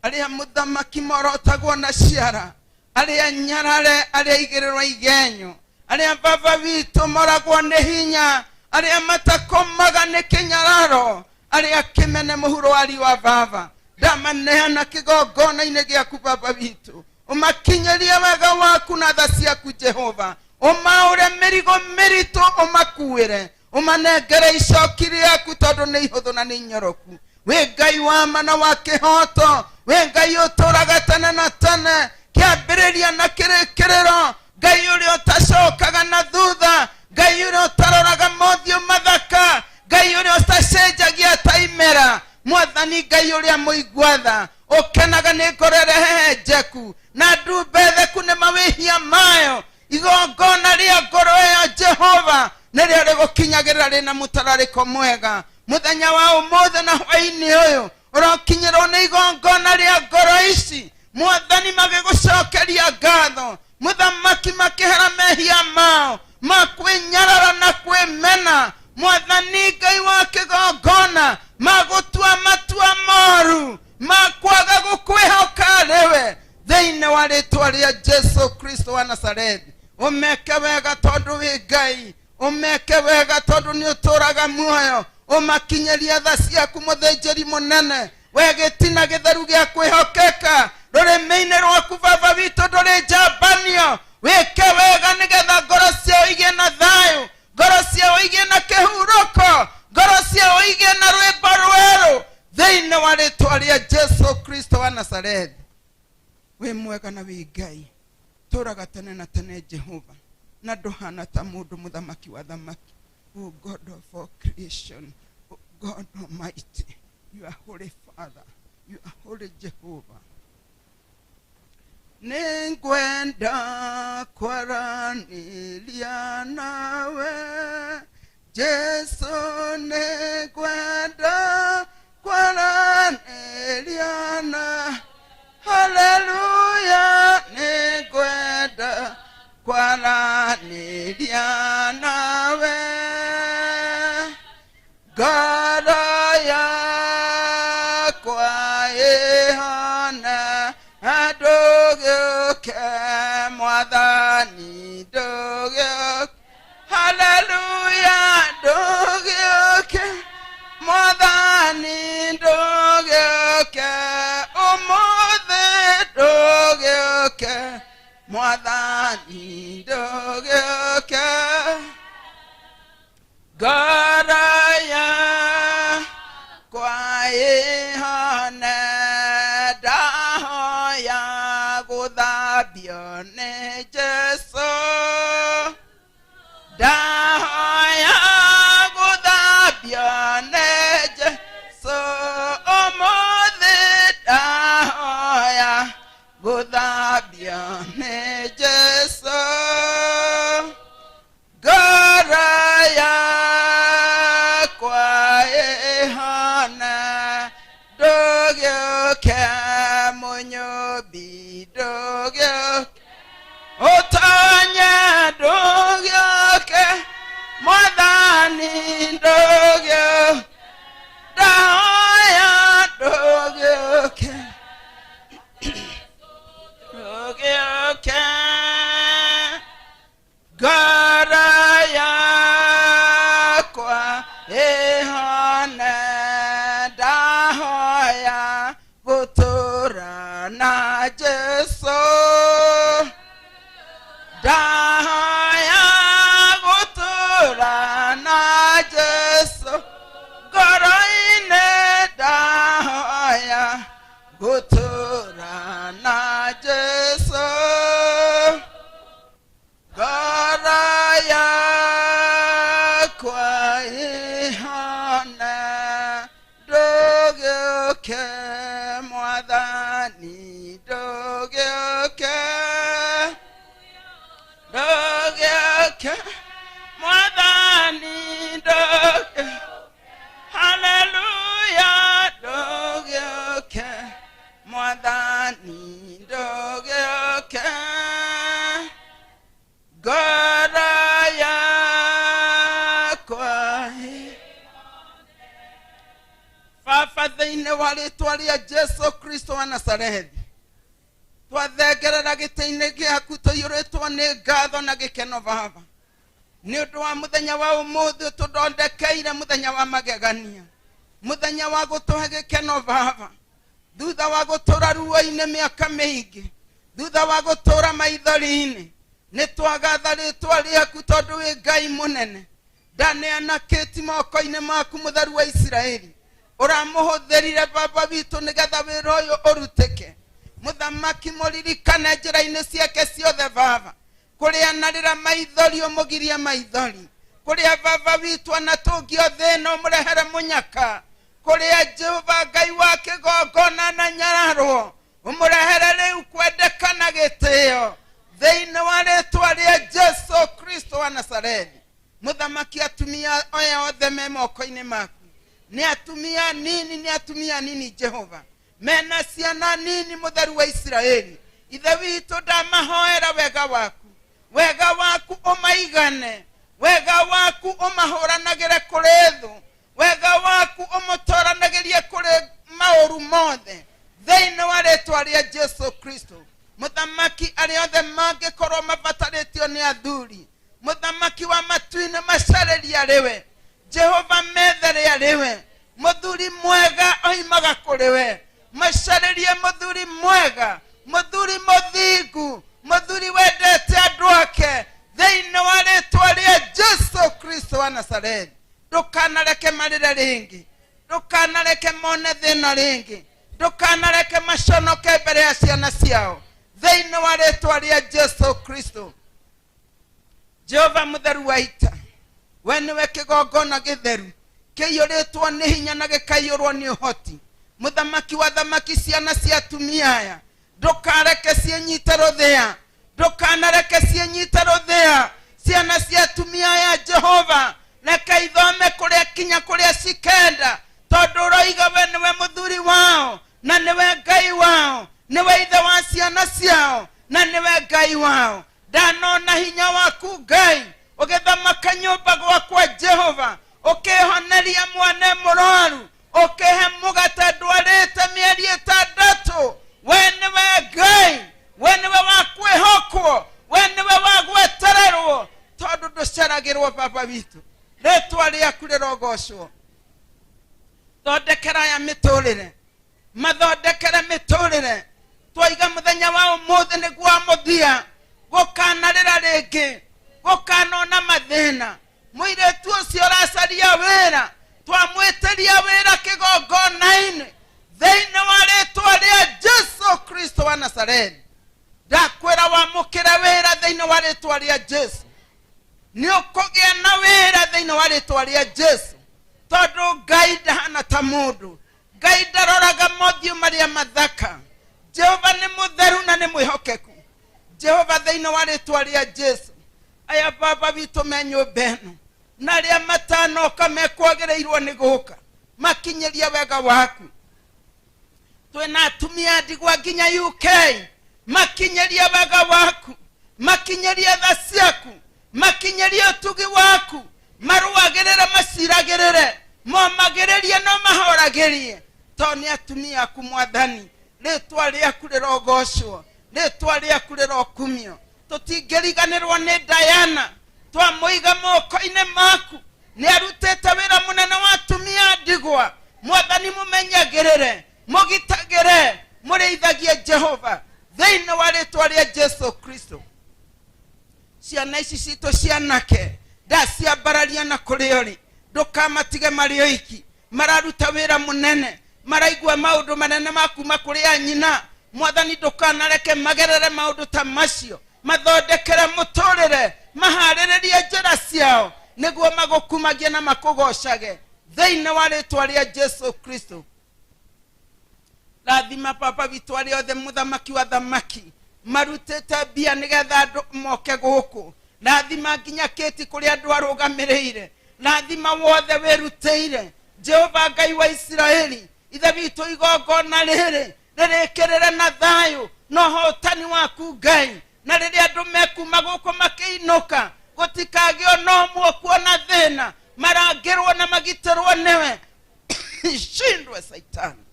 arĩa mũthamaki morotagwo na ciara, arĩa nyarare, arĩa igĩrĩrwo igenyo, arĩa Baba witũ moragwo nĩ hinya, arĩa matakomaga nĩ kĩnyararo, arĩa kĩmene mũhuro wa riũa, Baba, ndamaneana kĩgongona-inĩ gĩaku. Baba witũ, ũmakinyĩrie wega waku na tha ciaku. Jehova, ũmaũre mĩrigo mĩritũ, ũmakuĩre, ũmanengere icoki rĩaku, tondũ nĩ ihũthũ na nĩ inyoroku. Wĩ Ngai wa ma na wa kĩhoto, wĩ Ngai ũtũraga tene na tene, kĩambĩrĩria na kĩrĩkĩrĩro, Ngai ũrĩa ũtacokaga na thutha, Ngai ũrĩa ũtaroraga mothiũ mathaka, Ngai ũrĩa ũtacenjagia ta imera, Mwathani Ngai ũrĩa mũigua tha, ũkenaga nĩ ngoro ĩrĩa hehenjeku na ndumbe theku nĩ mawĩhia mayo. Igongona rĩa ngoro ĩyo, Jehova, nĩrĩo rĩgũkinyagĩrĩra rĩna mũtararĩko mwega mũthenya wa ũmũthĩ na hwainĩ ũyũ. Ũrokinyĩrwo nĩ igongona rĩa ngoro ici, Mwathani, magĩgũcokeria ngatho, Mũthamaki, makĩhera mehia mao ma kwĩnyarara na kwĩmena, Mwathani Ngai wa kĩgongona, magũtua matua moru ma kwaga gũkwĩhoka rĩwe, thĩinĩ wa rĩtwa rĩa Jesu Kristo wa Nazarethi. Ũmeke wega tondũ wĩ Ngai, ũmeke wega tondũ nĩ ũtũraga muoyo, ũmakinyĩrie tha ciaku, mũthĩnjĩri mũnene, we gĩtina gĩtheru gĩa kwĩhokeka rũrĩmĩ-inĩ rwaku, Baba witũ, ndũrĩ njambanio. Wĩke wega nĩgetha ngoro ciao igĩe na thayũ, ngoro ciao igĩe na kĩhurũko, ngoro ciao igĩe na rwĩmbo rwerũ, thĩinĩ wa rĩtwa rĩa Jesu Kristo wa Nazarethi. Wĩ mwega na wĩ Ngai, tũraga tene na tene, Jehova, na ndũhana ta mũndũ, mũthamaki wa thamaki. O God of all creation, O God Almighty, you are holy Father, you are holy Jehovah. Nĩngwenda kwaranĩria nawe, Jesu, nĩngwenda kwaranĩria na, haleluya, nĩngwenda kwaranĩria nawe, ngoro yakwa ĩhona, ndũgĩũke, Mwathani, ndũgĩũke, haleluya, ndũgĩũke, Mwathani, ndũgĩũke ũmũthĩ, ndũgĩũke, Mwathani, ndũgĩũke, ngoro yakwa ĩhone, ndahoya gũthambio nĩ Jesu, ndahoya gũthambio nĩ Jesu ũmũthĩ, ndahoya gũthambio nĩ Jesu, ngoro yakwa ĩhona, ndũgĩũke, mũnyũmbi, ndũgĩũke ũtonye, ndũgĩũke, Mwathani, ndũgĩũke, ndahoya ndũgĩũke, ndũgĩũke, ngoro yakwa ĩhone, ndahoya gũtũra na Jesu, ndahoya gũtũra na Jesu ngoro-inĩ, ndahoya gũtũra na Jesu, ngoro yakwa ĩhona, ndũgĩũke, Mwathani, ndũgĩũke, ndũgĩũke, Mwathani, ndũgĩũke, haleluya, ndũgĩũke, Mwathani, ndũgĩũke, ngoro yakwa. Baba, thĩinĩ wa rĩtwa rĩa Jesu Kristo wa Nazarethi, twathengerera gĩtĩ-inĩ gĩaku tũiyũrĩtwo nĩ ngatho na gĩkeno, Baba, nĩ ũndũ wa mũthenya wa ũmũthĩ tũthondekeire, mũthenya wa magegania, mũthenya wa gũtũhe gĩkeno, Baba, thutha wa gũtũra ruo-inĩ mĩaka mĩingĩ, thutha wa gũtũra maithori-inĩ. Nĩ twagatha rĩtwa rĩaku tondũ wĩ Ngai mũnene. Ndaneana kĩti moko-inĩ maku, mũtheru wa Isiraeli, ũramũhũthĩrire, Baba witũ, nĩgetha wĩra ũyũ ũrutĩke. Mũthamaki, mũririkane njĩra-inĩ ciake ciothe, Baba, kũrĩa narĩra maithori ũmũgirie maithori, kũrĩa, Baba witũ, anatũngio thĩna ũmũrehere mũnyaka, kũrĩa Jehova Ngai wa kĩgongona na nyararwo ũmũrehere rĩu kwendekana gĩtĩo, thĩinĩ wa rĩtwa rĩa Jesu Kristo wa Nazarethi. Mũthamaki, atumia aya othe me moko-inĩ maku. Nĩ atumia nini, nĩ atumia nini Jehova, mena ciana nini mũtheru wa Isiraeli. Ithe witũ, ndamahoera wega waku, wega waku ũmaigane, wega waku ũmahũranagĩre kũrĩ thũ, wega waku ũmũtoranagĩrie kũrĩ maũru mothe, thĩinĩ wa rĩtwa rĩa Jesu Kristo. Mũthamaki, arĩa othe mangĩkorwo mabatarĩtio nĩ athuri, mũthamaki wa matu-inĩ, macarĩria rĩwe Jehova, methere arĩwe mũthuri mwega oimaga kũrĩ we. Macarĩrie mũthuri mwega, mũthuri mũthingu, mũthuri wendete andũ ake, thĩinĩ wa rĩtwa rĩa Jesu Kristo wa Nazarethi. Ndũkanareke marĩre rĩngĩ, ndũkanareke mone thĩna rĩngĩ, ndũkanareke maconoke mbere ya ciana ciao, thĩinĩ wa rĩtwa rĩa Jesu Kristo. Jehova mũtheru wa ita, we nĩwe kĩgongona gĩtheru kĩiyũrĩtwo nĩ hinya na gĩkaiyũrwo nĩ ũhoti. Mũthamaki wa thamaki, ciana cia atumia aya ndũkareke ciĩnyite rũthĩa, ndũkanareke ciĩnyite rũthĩa. Ciana cia atumia aya Jehova, reke ithome kũrĩa kinya kũrĩa cikenda, tondũ ũroiga we nĩwe mũthuri wao na nĩwe Ngai wao, nĩwe ithe wa ciana ciao na nĩwe Ngai wao. Ndanona hinya waku Ngai ũgĩthamaka nyũmba gwakwa Jehova, ũkĩhoneria mwana mũrwaru, ũkĩhe mũgate ndwarĩte mĩeri 6. We nĩwe Ngai, we nĩwe wa kwĩhokwo, we nĩwe wa gwetererwo, tondũ ndũceragĩrwo. Baba witũ, rĩtwa rĩaku rĩrogocwo. Thondekera aya mĩtũrĩre, mathondekere mĩtũrĩre. Twaiga mũthenya wa ũmũthĩ nĩguo wa mũthia gũkanarĩra rĩngĩ, gũkanona mathĩna. Mũirĩtu ũcio ũracaria wĩra, twamwĩtĩria wĩra kĩgongona-inĩ, thĩinĩ wa rĩtwa rĩa Jesu Kristo wa Nazarethi. Ndakwĩra wamũkĩre wĩra thĩinĩ wa rĩtwa rĩa Jesu. Nĩ ũkũgĩa na wĩra thĩinĩ wa rĩtwa rĩa Jesu, tondũ Ngai ndahana ta mũndũ. Ngai ndaroraga mothiũ marĩa mathaka. Jehova nĩ mũtheru na nĩ mwĩhokeku. Jehova, thĩinĩ wa rĩtwa rĩa Jesu, aya baba witũ me nyũmba ĩno na arĩa matanoka mekwagĩrĩirwo nĩ gũka, makinyĩrie wega waku. Twĩna atumia ndigwa nginya UK, makinyĩrie wega waku, makinyĩrie tha ciaku, makinyĩrie ũtugi waku, marũagĩrĩre, maciragĩrĩre, momagĩrĩrie no mahoragĩrie, tondũ nĩ atumia aku. Mwathani, rĩtwa rĩaku rĩrogocwo, rĩtwa rĩaku rĩrokumio. Tũtingĩriganĩrwo nĩ Diana, twamũiga moko-inĩ maku. Nĩ arutĩte wĩra mũnene wa atumia ndigwa. Mwathani, mũmenyagĩrĩre, mũgitagĩre, mũrĩithagie Jehova, thĩinĩ wa rĩtwa rĩa Jesu Kristo. Ciana ici citũ cianake ndaciambararia na kũrĩ ũrĩ, ndũkamatige marĩ oiki. Mararuta wĩra mũnene, maraigua maũndũ manene ma kuma kũrĩ a nyina. Mwathani, ndũkanareke magerere maũndũ ta macio. Mathondekere mũtũrĩre, maharĩrĩrie njĩra ciao nĩguo magũkumagie na makũgocage, thĩinĩ wa rĩtwa rĩa Jesu Kristo. Rathima baba witũ arĩa othe, mũthamaki wa thamaki, marutĩte mbia nĩgetha andũ moke gũkũ. Rathima nginya kĩti kũrĩa andũ arũgamĩrĩire. Rathima wothe wĩrutĩire. Jehova Ngai wa Isiraeli, ithe witũ, igongona rĩrĩ rĩrĩkĩrĩre na thayũ na ũhotani waku Ngai, na rĩrĩa andũ mekuma gũkũ makĩinũka, gũtikagĩo no ũmwe kuona thĩna. Marangĩrwo na magitĩrwo nĩwe. Shindwe Saitani,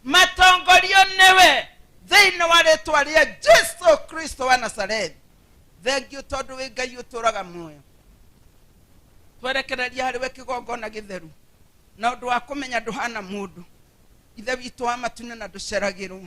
matongorio nĩwe, thĩinĩ wa rĩtwa rĩa Jesu Kristo wa Nazarethi. Thengiũ tondũ wĩ Ngai ũtũraga muoyo. Twerekereria harĩ we kĩgongona gĩtheru na ũndũ wa kũmenya ndũhana mũndũ, ithe witũ wa matu-inĩ, na ndũceragĩrwo,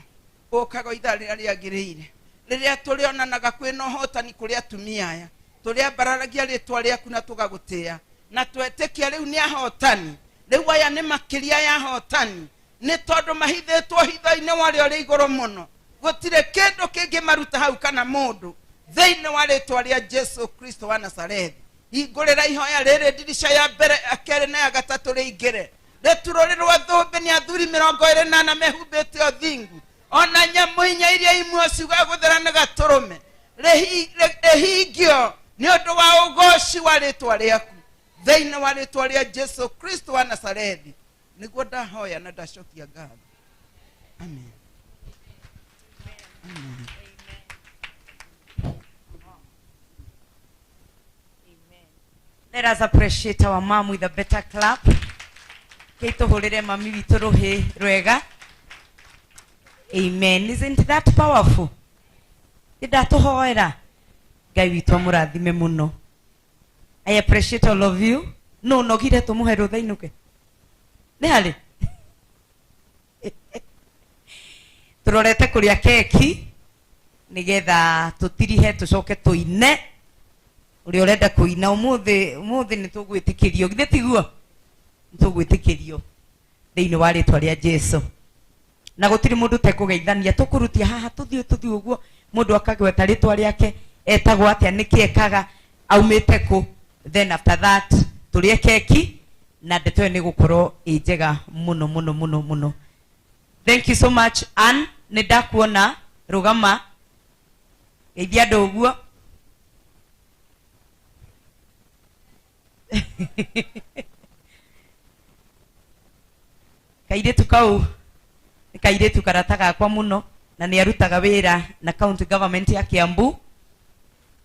ũkaga ithaa rĩrĩa rĩagĩrĩire, rĩrĩa tũrĩonanaga kwĩna ũhotani kũrĩ atumia aya. Tũrĩambararagia rĩtwa rĩaku na tũgagũtĩa, na twetĩkia rĩu nĩ ahotani. Rĩu aya nĩ makĩria ya ahotani, nĩ tondũ mahithĩtwo hitho-inĩ wa ũrĩa ũrĩ igũrũ mũno. Gũtirĩ kĩndũ kĩngĩmaruta hau kana mũndũ, thĩinĩ wa rĩtwa rĩa Jesu Kristo wa Nazarethi. Hingũrĩra ihoya rĩrĩ ndirica ya mbere, ya kerĩ na ya gatatũ, rĩingĩre rĩturũrĩrwo thũmbĩ nĩ athuri 24 mehumbĩte ũthingu, ona nyamũ inya iria imwe ciuga gũthera nĩ gatũrũme. Rĩhingio nĩ ũndũ wa ũgoci wa rĩtwa rĩaku, thĩinĩ wa rĩtwa rĩa Jesu Kristo wa Nazarethi. Nĩguo ndahoya na ndacokia ngatho. Amen. Amen. Let us appreciate our mom with a better clap. Keituhurire mami witũ rũhĩ rwega. Amen. Isn't that powerful? Nĩndatũhoera. Ngai witũ amũrathime mũno. I appreciate all of you. No nogire tũmũhe rũtha inũke. Nĩ harĩ? Tũrorete kũrĩa keki nĩgetha tũtirihe tũcoke tũine ũrĩa ũrenda kũina ũmũthĩ. Ũmũthĩ nĩ tũgwĩtĩkĩrio, githĩ tiguo? Nĩ tũgwĩtĩkĩrio thĩinĩ wa rĩtwa rĩa Jesu, na gũtirĩ mũndũ ũtekũgeithania. Tũkũrutia haha tũthiĩ tũthiĩ ũguo, mũndũ akagweta rĩtwa rĩake, etagwo atĩa, nĩkĩ ekaga, aumĩte kũ. Then after that tũrĩe keki, na ndeto ĩyo nĩ gũkorwo ĩ njega mũno mũno mũno mũno. Thank you so much. Ann, nĩ ndakuona, rũgama geithia andũ ũguo. Kairĩtu kau nĩ kairĩtu karata gakwa mũno, na nĩ arutaga wĩra na county government ya Kiambu.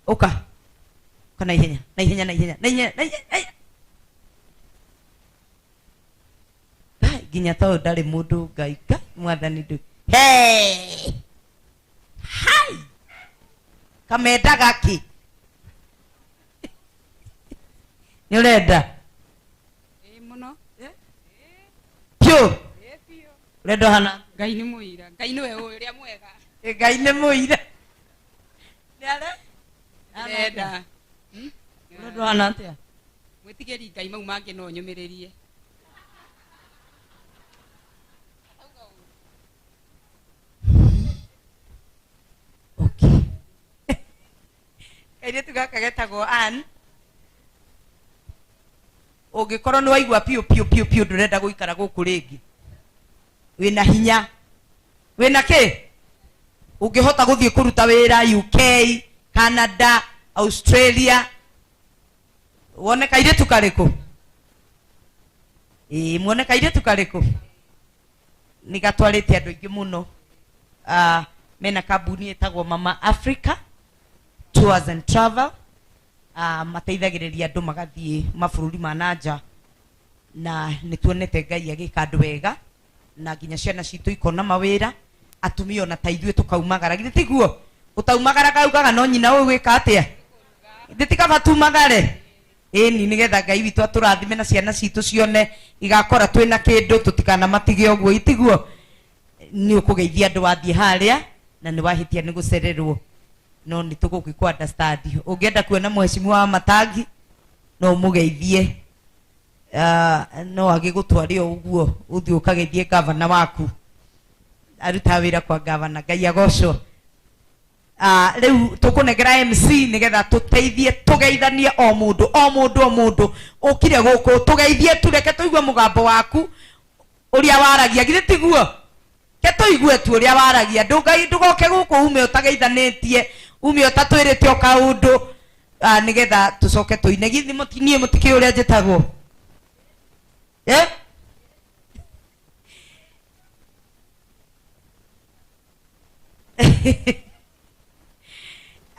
Ũka, ũka na ihenya, na ihenya, na ihenya, na ihenya, na ihenya, na ihenya. Ngai, nginya ta ũyũ ndarĩ mũndũ. Ngai, Ngai mwathani ndũ. Hey! Hai, kamendaga kĩ? Nĩ ũrenda? Ĩĩ mũno. Piũ? Ĩĩ biũ. Ũrenda ũhana? Ngai nĩ mũira. Ngai nĩwe ũĩ ũrĩa mwega. Ĩ, Ngai nĩ mũira. Nĩ are Ndĩrenda. Ũrenda ũhana atĩa? Mwĩtigĩri Ngai, mau mangĩ no nyũmĩrĩrie. Okay. Kairĩtu gaka getagwo Ann. Ũngĩkorwo nĩ waigua piũ piũ piũ piũ ndũrenda gũikara gũkũ rĩngĩ, wĩna hinya, wĩna kĩ, ũngĩhota gũthiĩ kũruta wĩra UK, Canada, Australia, wone kairĩtu karĩkũ? Ĩĩ, muone kairĩtu karĩkũ? Nĩ gatwarĩte andũ aingĩ mũno. Mena kambuni ĩtagwo Mama Africa Tours and Travel. Mateithagĩrĩria andũ magathiĩ mabũrũri ma na nja, na nĩ tuonete Ngai agĩka andũ wega, na nginya ciana citũ ikona mawĩra, atumia ona ta ithuĩ tũkaumagara. Githĩ tiguo? Ũtaumagaraga ugaga no nyina ũyũ gwĩka atĩa? Githĩ ti kaba tumagare? Ĩni, nĩgetha Ngai witũ atũrathime na ciana citũ cione igakora twĩna kĩndũ, tũtikanamatige ũguo, itiguo? Nĩ ũkũgeithia andũ wathiĩ harĩa, na nĩ wahĩtia nĩ gũcererwo, no nĩ tũgũgĩkũ understand. Ũngĩenda kuona mheshimiwa wa Matangi, no ũmũgeithie. No agĩgũtware o ũguo ũthiĩ ũkageithie gavana waku, arutaga wĩra kwa gavana. Ngai agocwo. Rĩu tũkũnengera MC nĩgetha tũteithie tũgeithanie o mũndũ, o mũndũ, o mũndũ ũkire gũkũ, tũgeithie tu, reke tũigue mũgambo waku ũrĩa waragia. Githĩ tiguo? Ke tũigue tu ũrĩa waragia. Ndũgoke gũkũ ume ũtageithanĩtie, ume ũtatwĩrĩte o kaũndũ, nĩgetha tũcoke tũine. Githĩ niĩ mũtikĩũĩ ũrĩa njĩtagwo? Eh?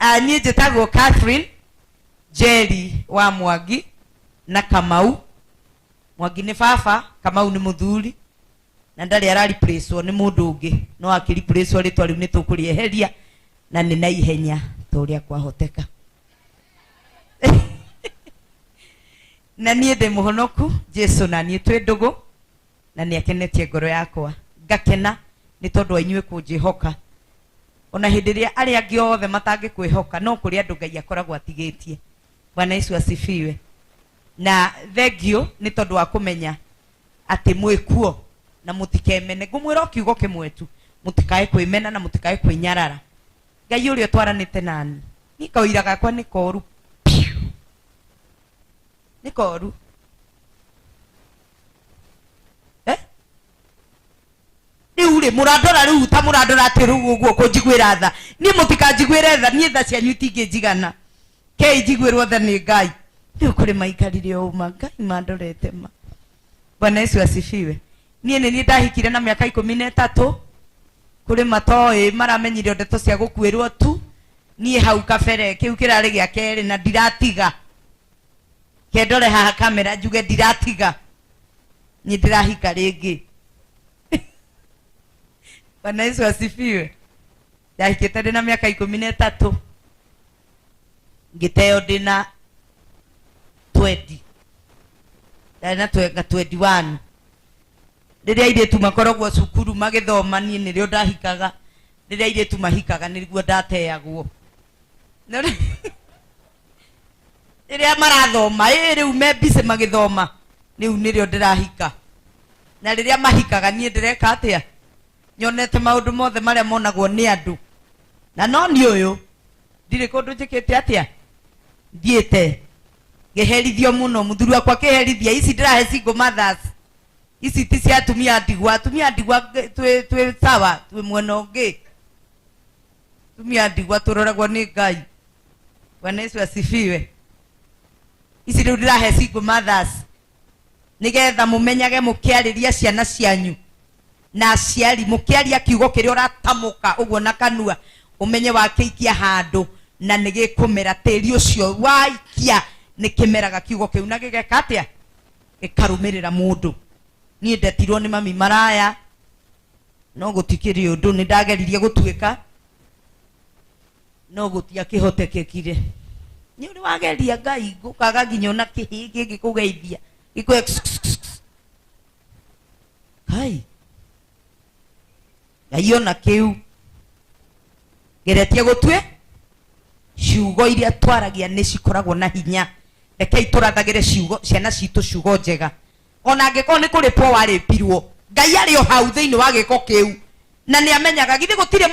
Niĩ njĩtagwo Catherine Njeri wa Mwangi na Kamau. Mwangi nĩ baba, Kamau nĩ mũthuri, na ndarĩ arariplacwo nĩ mũndũ ũngĩ, no akĩriplacwo rĩtwa rĩu nĩ tũkũrĩeheria na nĩ na ihenya ta ũrĩa kwahoteka. Na niĩ ndĩ mũhonoku, Jesu na niĩ twĩ ndũgũ, na nĩ akenetie ngoro yakwa, ngakena nĩ tondũ wa inyuĩ kũnjĩhoka ona hĩndĩ ĩrĩa arĩa angĩ othe matangĩkwĩhoka. No kũrĩ andũ Ngai akoragwo atigĩtie. Bwana Yesu asifiwe. Na thengio nĩ tondũ wa kũmenya atĩ mwĩkuo na mũtikemene. Ngũmwĩra o kiugo kĩmwe tu, mũtikae kwĩmena na mũtikae kwĩnyarara. Ngai ũrĩa ũtwaranĩte nani, niĩ kaũira gakwa nĩ koru piũ, nĩ koru. Eh? Rĩu rĩ, mũrandora rĩu ta mũrandora atĩ rĩu ũguo kũnjiguĩra tha. Niĩ mũtikanjiguĩre tha, niĩ tha cianyu itingĩnjigana. Kei njiguĩrwo tha nĩ Ngai. Rĩu kũrĩ maikarire ũma Ngai mandorete ma. Bwana Yesu asifiwe. Niĩ nĩ niĩ ndahikire na mĩaka 13. Kũrĩ matoĩ maramenyire o ndeto cia gũkuĩrwo tu. Niĩ hau kabere kĩu kĩrarĩ gĩa kerĩ na ndiratiga. Kendore haha kamera njuge ndiratiga. Niĩ ndĩrahika rĩngĩ. Bwana Yesu asifiwe. Ndahikĩte ndĩ na mĩaka 13. Ngĩteo ndĩ na 20. Ndarĩ na 21. Rĩrĩa airĩtu makoragwo cukuru magĩthoma, niĩ nĩrĩo ndahikaga. Rĩrĩa airĩtu mahikaga nĩguo ndateagwo. Rĩrĩa marathoma, ĩ rĩu me busy magĩthoma, rĩu nĩrĩo ndĩrahika. Na rĩrĩa mahikaga niĩ ndĩreka atĩa? Nyonete maũndũ mothe marĩa monagwo nĩ andũ. Na no niĩ ũyũ, ndirĩ kũndũ njĩkĩte atĩa? Thiĩte. Ngĩherithio mũno, mũthuri wakwa akĩherithia, ici ndĩrahe single mothers. Ici ti cia atumia a ndigwa, atumia a ndigwa twĩ sawa, twĩ mwena ũngĩ. Atumia a ndigwa tũroragwo nĩ Ngai. Bwana Yesu asifiwe. Ici rĩu ndĩrahe single mothers nĩgetha mũmenyage mũkĩarĩria ciana cianyu na aciari, mũkĩaria kiugo kĩrĩa ũratamũka ũguo na kanua, ũmenye wakĩikia handũ na nĩ gĩkũmera. Tĩri ũcio waikia nĩ kĩmeraga kiugo kĩu na gĩgeka atĩa? Gĩkarũmĩrĩra mũndũ. Niĩ ndetirwo nĩ mami maraya, no gũtikĩrĩ ũndũ, nĩ ndageririe gũtuĩka no gũtiakĩhotekekire. Nĩ ũrĩ wageria Ngai gũkaga nginya ona kĩhĩ gĩngĩkũgeithia gĩkwe Kai Ngai ona kĩu geretie gũtue. Ciugo iria twaragia nĩ cikoragwo na hinya. Rekei tũrathagĩre ciugo ciana citũ ciugo njega, ona angĩkorwo nĩ kũrĩpwo warĩpirwo. Ngai arĩ o hau thĩinĩ wa gĩko kĩu na nĩ amenyaga. Githĩ gũtirĩ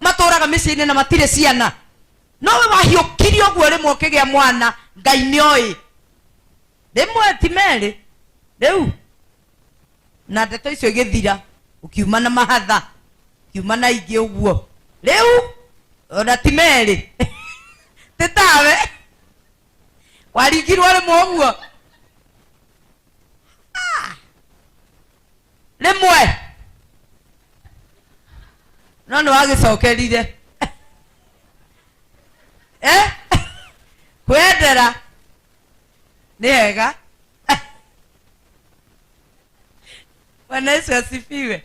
matũraga mĩciĩ-inĩ na matirĩ ciana? No we wahiũkirie ũguo rĩmwe ũkĩgĩa mwana, Ngai nĩ oĩ. Rĩmwe ti merĩ rĩu na ndeto icio igĩthira, ũkiuma na mahatha, ũkiuma na ingĩ ũguo. Rĩu ona ti merĩ ti tawe waringirwo rĩmwe ũguo rĩmwe, no nĩ wagĩcokerire kwendera nĩ hega. Bwana Yesu asifiwe.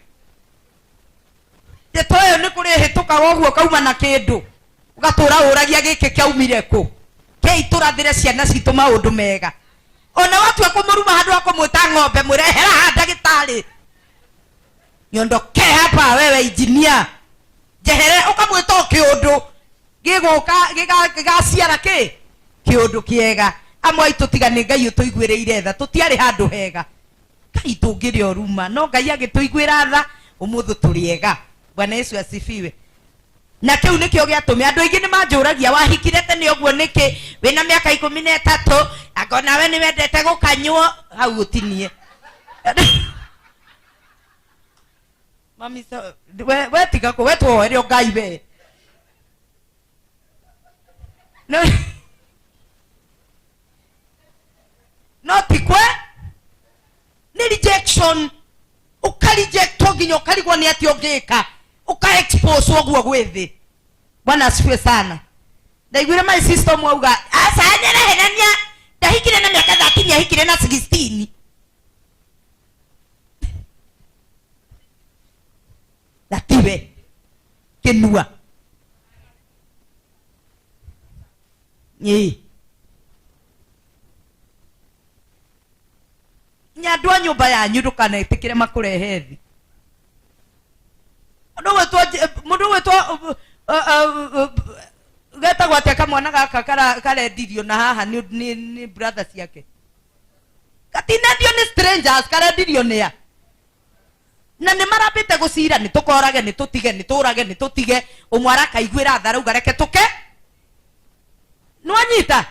Ndeto ĩyo nĩ kũrĩ ĩhĩtũkaga ũguo kauma na kĩndũ ũgatũra ũragia gĩkĩ kĩaumire kũ. Kei tũrathĩre ciana citũ maũndũ mega. Ona watua kũmũruma handũ ha kũmwĩta ng'ombe, mwĩre hera haha ndagĩtarĩ, niondoke hapa wewe engineer, njehere. Ũkamwĩta o kĩũndũ gĩgũka gĩgaciara kĩ kĩũndũ kĩega. Amwe aitũ tiga nĩ Ngai ũtũiguĩrĩire tha, tũtiarĩ handũ hega. Ngai tũngĩrĩ oruma, no Ngai agĩtũiguĩra tha, ũmũthĩ tũrĩ ega. Bwana Yesu asifiwe. Na kĩu nĩkĩo gĩatũmire andũ aingĩ nĩ manjũragia, wahikire tene ũguo nĩkĩ wĩna mĩaka 13, anga nawe nĩ wendete gũkanywo? Hau ũtinie mami, so, we tiga kũ we twoere o Ngai we. No, no ti kwe nĩ rejection, ũkarejectwo nginya ũkarigwo nĩ atĩ ũngĩka, ũka expose ũguo gwĩ thĩ. Bwana asifiwe sana. Ndaiguire my sister ũmwe auga, aca nĩarehenania, ndahikire na mĩaka 13, ahikire na 16. Na tiwe kĩnua ĩĩ nginya andũ a nyũmba yanyu ndũkanetĩkĩre makũrehe thĩ. Mũndũ ũgwĩtwo getagwo atĩa kamwana gaka karendirio na haha nĩ brother ciake, gatinendio nĩ strangers, karendirio nĩ a na nĩ marambĩte gũcira nĩ tũkorage nĩ tũtige nĩ tũrage nĩ tũtige. Ũmwe arakaiguĩra tha rauga reke tũke nĩwanyita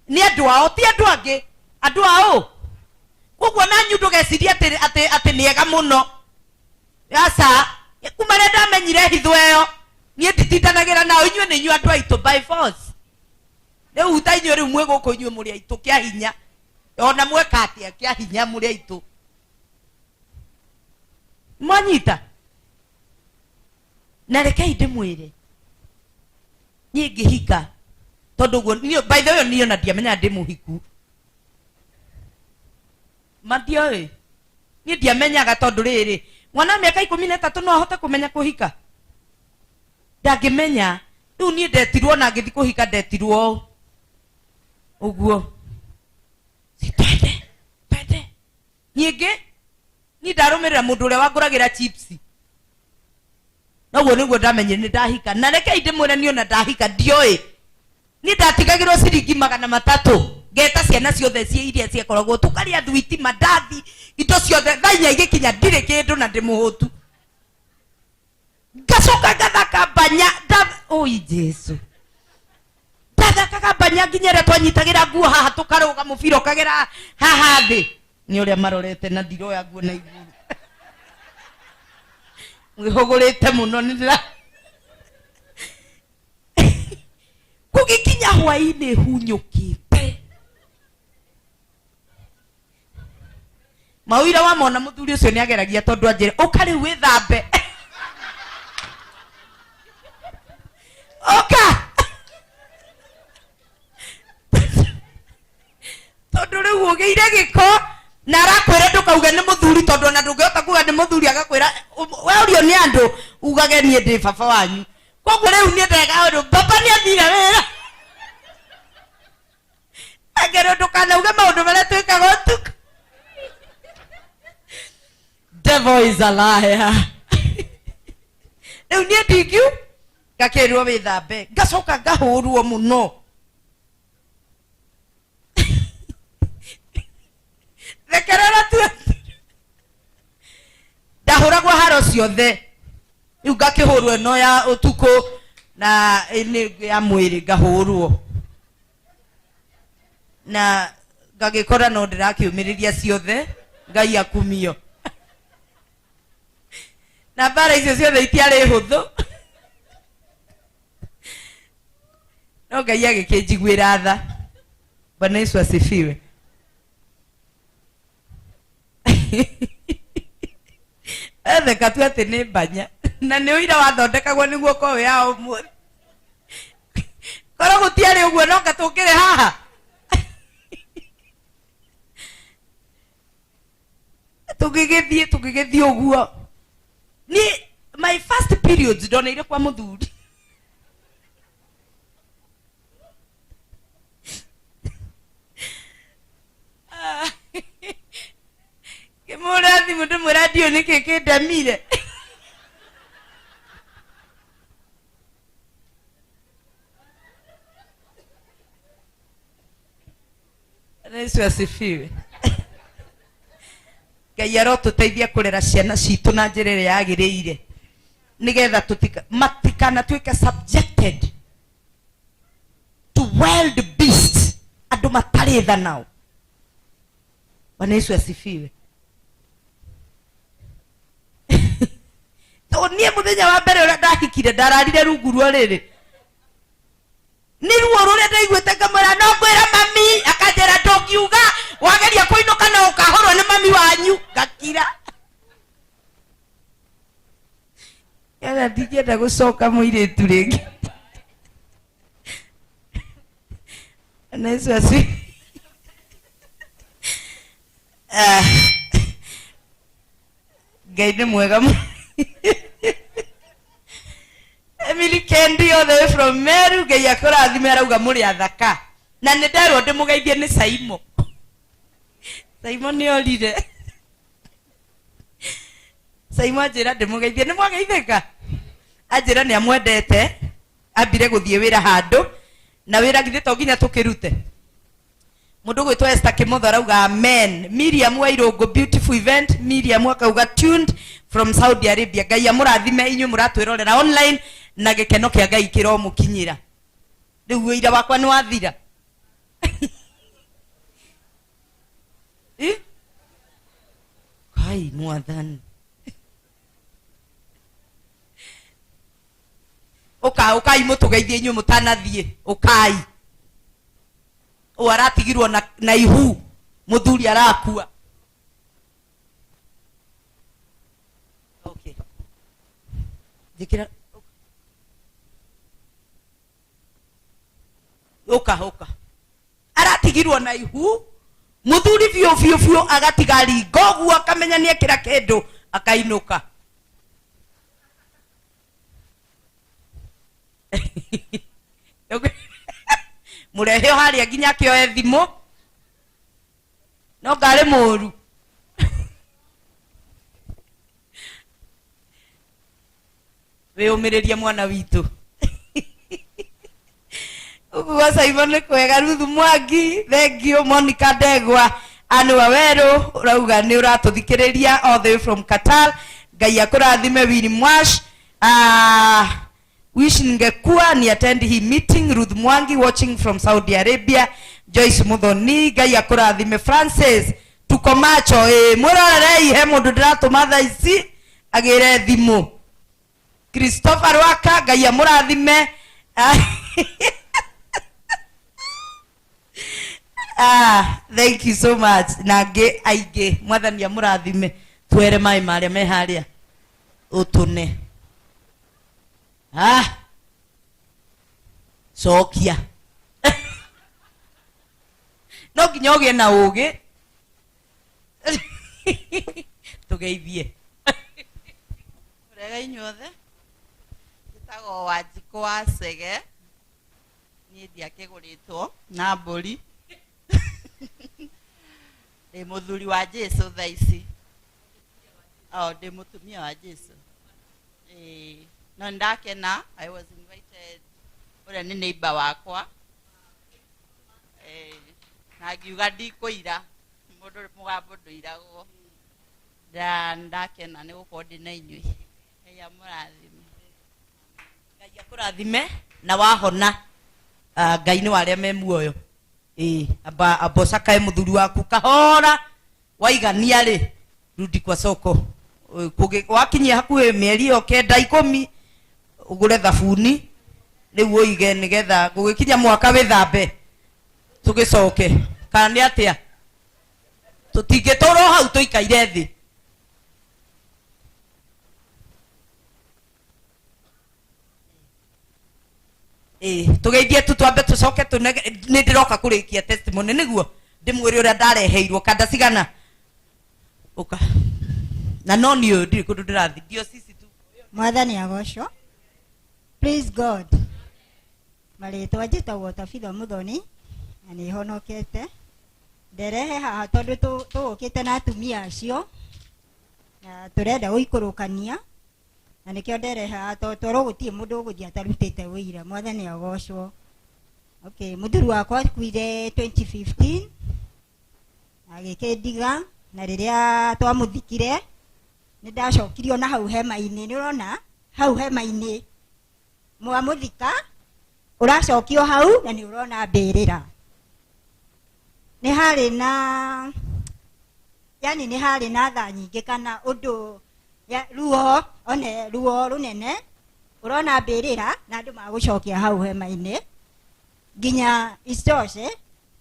nĩ andũ ao ti andũ angĩ, andũ ao. Koguo nanyu ndũgecirie atĩ nĩ ega mũno. Aca, kuma rĩrĩa ndamenyire hitho ĩyo niĩ nditindanagĩra nao. Inyuĩ nĩ inyuĩ andũ aitũ by force. Rĩu ta inyuĩ rĩu mwĩ gũkũ, inyuĩ mũrĩ aitũ kĩa hinya, ona mweka atĩa kĩa hinya mũrĩ aitũ. Mwanyita na rekei ndĩmwĩre niĩ ngĩhika tondũ ũguo niĩ- by the way niĩ ona ndiamenyaga ndĩ mũhiku ma ndioĩ niĩ ndiamenyaga tondũ rĩrĩ mwana wa mĩaka ikũmi na ĩtatũ no ahote kũmenya kũhika ndangĩmenya rĩu niĩ ndetirwo na ngĩthi kũhika ndetirwo ũguo Si twende twende nyingĩ niĩ ndarũmĩrĩra mũndũ ũrĩa wangũragĩra chips noguo nĩguo ndamenyire nĩ ndahika na rekei ndĩmwĩre niĩ ona ndahika ndioĩ niĩ ndatigagĩrwo ciringi magana matatũ ngeta ciana ciothe ciĩ iria ciakoragwo tũkarĩa thwiti mandathi indo ciothe thaa inya igĩkinya ndirĩ kĩndũ na ndĩ mũhũtu ngacoka ngathaka mbanya nda- oi jesu ndathakaga mbanya nginya ĩrĩa twanyitagĩra nguo haha tũkarũga mũbira ũkagera haha thĩ nĩ ũrĩa marorete na ndiroya nguo na igũrũ mwĩhũgũrĩte mũno nĩ ndĩra kũgĩkinya hwainĩ hunyũkĩte mawira wamona mũthuri ũcio nĩ ageragia tondũ anjĩre ũka rĩu wĩthambe ũka tondũ rĩu ũgĩire gĩko na arakwĩra ndũkauge nĩ mũthuri tondũ ona ndũngĩhota kuga nĩ mũthuri agakwĩra we ũrio nĩ andũ ugage niĩ ndĩ baba wanyu koguo rĩu niĩ ndeka ũndũ baba nĩ athire wĩra angerwo ndũkanauge maũndũ marĩa twĩkaga ũtukũ devil is a liar rĩu niĩ ndingiu ngakĩrwo wĩthambe ngacoka ngahũrwo mũno rekerera tu ndahũragwo haro ciothe rĩu ngakĩhũrwo ĩno ya ũtukũ na ĩnĩ ya mwĩrĩ ngahũrwo na ngagĩkora no ndĩrakĩũmĩrĩria ciothe ngai akumio na mbara icio ciothe itiarĩ hũthũ no ngai agĩkĩnjiguĩra tha bwana yesu asifiwe etheka tu atĩ nĩ mbanya na nĩ ũira wathondekagwo nĩguo ũkorwo wĩ haha ũmũthĩ korwo gũtiarĩ ũguo no nga tũkĩrĩ haha tũgĩgĩthiĩ tũgĩgĩthiĩ ũguo ni my first periods ndoneire kwa mũthuri ngĩmũra thimũ ndĩmwĩra ndiũ nĩkĩ kĩndemire Yesu asifiwe ngai arotũteithia kũrera ciana citũ na njĩra ĩrĩa yagĩrĩire nĩgetha tũtika matikanatuĩke subjected to wild beasts andũ matarĩ tha nao bwana yesu asifiwe to niĩ mũthenya wa mbere ũrĩa ndahikire ndararire rungu rwa rĩrĩ nĩ ruo rũrĩa ndaiguĩte ngamwĩra no ngwĩra mami akanjĩra ndũngiuga wageria kũinũka no ũkahũrwo nĩ mami wanyu ngakira Yala ndingĩenda gũcoka mũirĩtu rĩngĩ na Yesu asi Ah. Ngai nĩ mwega mũno. Emily Kendi all the way from Meru Ngai akũrathime arauga mũrĩ athaka na nĩ nderwo ndĩmũgeithie nĩ Saimo Saimo nĩ orire Saimo anjĩra ndĩmũgeithie nĩ mwageithĩka anjĩra nĩ amwendete ambire gũthiĩ wĩra handũ na wĩra githĩ to nginya tũkĩrute mundu gwitwo Esther Kimotho arauga amen Miriam wa Irungu beautiful event Miriam akauga tuned from Saudi Arabia Ngai amurathime inyuĩ mũratwĩrorera online na gĩkeno kĩa Ngai kĩromũkinyĩra rĩu ũira wakwa nĩ wathira Eh? Kai mwathani ũka ũkai mũtũgeithie inyuĩ mũtanathiĩ ũkai ũyũ aratigirwo na, na ihu mũthuri arakua Njĩkĩra ũka ũka aratigirwo na ihu muthuri biũ biũ biũ agatiga ringo ũguo akamenya nĩ ekĩra kĩndũ akainũka. Mũrehe o harĩa nginya akĩoe thimũ no ngarĩ mũru. Wĩyũmĩrĩrie mwana witũ. Ũguo Simon nĩ kwega. Ruth Mwangi, thank you. Monica Ndegwa, Anne Wawerũ ũrauga nĩ ũratũthikĩrĩria all the way from Qatar. Ngai akũrathime. Winnie Mwash, wish ningekuwa ni attend hii meeting. Ruth Mwangi watching from Saudi Arabia. Joyce Muthoni, Ngai akũrathime. Francis, tuko macho. Mwĩrorerei he mũndũ ndĩratũma thaa ici agĩre thimũ. Christopher Rwaka, Ngai amũrathime. Thank you so much. Na angĩ aingĩ, mwathani amũrathime. Twere maĩ marĩa me harĩa ũtũne. Cokia no nginya ũgĩe na ũgĩ tũgeithie. Mũrega inyuothe, njĩtagwo Wanjikũ wa Cege, niĩ ndiakĩgũrĩtwo na mbũri, ndĩ mũthuri wa Jesũ thaa ici, o ndĩ mũtumia wa Jesũ. Ĩĩ, no nĩndakena, I was invited, ũrĩa nĩ neighbor wakwa, na ngiuga ndikũira, mũndũ mũgambo ndũiragwo. Ndakena nĩ gũkorwo ndĩ na inyuĩ. Ngai amũrathime. Ngai akũrathime na wahona. Ngai nĩ wa arĩa me muoyo. Ĩĩ, amba amba ũcakae mũthuri waku kahora, waigania rĩ rudi kwa soko. Wakinyia hakuhĩ mĩeri ĩyo 9 10 ũgũre thabuni rĩu ũige nĩgetha gũgĩkinya mwaka wĩthambe tũgĩcoke. Kana nĩ atĩa? Tũtingĩtũra o hau tũikaire thĩ. Ĩĩ, tũgeithie tu twambe tũcoke tũnege. Nĩ ndĩroka kũrĩkia testimony nĩguo ndĩmwĩre ũrĩa ndareheirwo kanda cigana ũka na no niĩ ũyũ ndirĩ kũndũ ndĩrathiĩ ndio sisi tu. Mwathani agocwo. Praise God. Marĩtwa njĩtagwo Tabitha Muthoni na nĩ honokete. Nderehe haha tondũ tũgũkĩte na atumia acio na tũrenda gũikũrũkania na nĩkĩo nderehe haha tondũ twerwo gũtirĩ mũndũ ũgũthiĩ atarutĩte ũira. Mwathani agocwo. Okay, mũthuri wakwa akuire 2015 agĩkĩndiga, na rĩrĩa twamũthikire nĩ ndacokirio na hau hema-inĩ. Nĩ ũrona hau hema-inĩ mwamũthika ũracokio hau na nĩ ũrona mbĩrĩra. Nĩ harĩ na yani nĩ harĩ na tha nyingĩ kana ũndũ ya, ruo one ruo rũnene ũrona mbĩrĩra na andũ magũcokia hau hema-inĩ nginya isitoshe